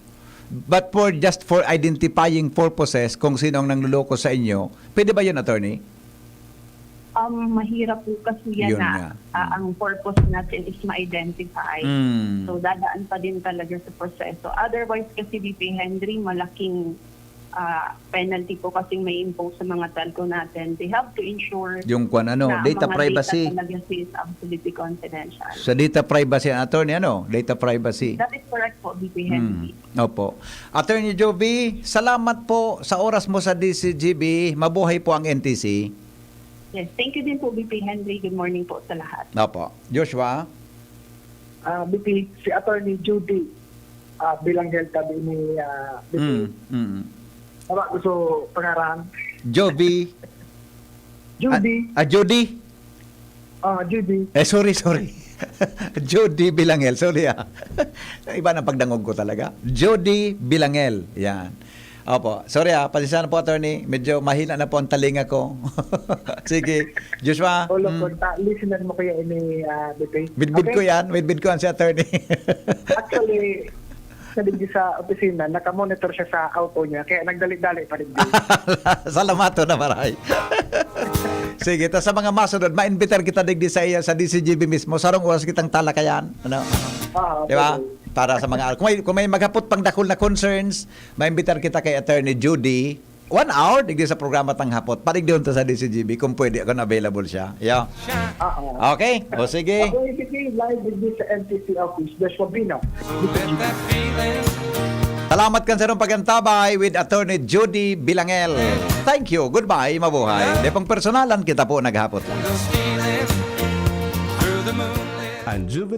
but for, just for identifying purposes, kung sino ang nangloloko sa inyo, pwede ba yun, attorney? Um, mahirap po kasi yan Yun na, nga. ah, Mm. ang purpose natin is ma-identify. Mm. So, dadaan pa din talaga sa proseso. Otherwise kasi, V P Henry, malaking, ah, penalty po kasing may impose sa mga telco natin. They have to ensure Yung kwan, ano, na ang data mga privacy. data talaga is absolutely confidential. Sa data privacy, attorney, ano? Data privacy. That is correct po, V P Henry. Mm. Opo. Attorney Jovi, salamat po sa oras mo sa D C G B. Mabuhay po ang N T C. Yes, thank you din po, V P Henry. Good morning po sa lahat. Opo. Joshua? Ah, V P, si Attorney Judy, ah, Bilanghel, tabi ni, ah, V P. Mm, mm. Tama, gusto pangaran? Jovi. Judy. Ah, ah, Judy? Ah, Judy. Eh, sorry, sorry. Judy Bilangel, sorry, ah. Iba na pagdangog ko talaga. Judy Bilangel, yan. Opo. Sorry, ah. Pasensya na po, attorney. Medyo mahina na po ang talinga ko. Sige. Joshua, Olo mm. ko, ta-, listener mo kaya ini, ah, V P? Bidbid ko Okay? yan. Bidbid ko yan si attorney. Actually, sa digdi sa opisina, nakamonitor siya sa auto niya, kaya nagdali-dali pa digdi. Salamaton na maray. Sige, ta sa mga masunod, maimbitar kita digdi sa iya, sa D C G B mismo. Sarong oras kitang talakayan. Ano? Oo, Di ba? pwede. Para sa mga, kung may, kung may maghapot pang dakul na concerns, maimbitar kita kay Attorney Judy. One hour, digdi sa programa tang hapot. Padigdihon ta sa D C G B kung pwede, kung available siya. Yeah. Oo. Okay? O sige. Ako yung sige, live with me sa N T C office, Joshua Bino. Salamat kan sarong pag-antabay with Attorney Judy Bilangel. Thank you. Goodbye. Mabuhay. Di pang personalan kita po naghapot lang. Ang Juve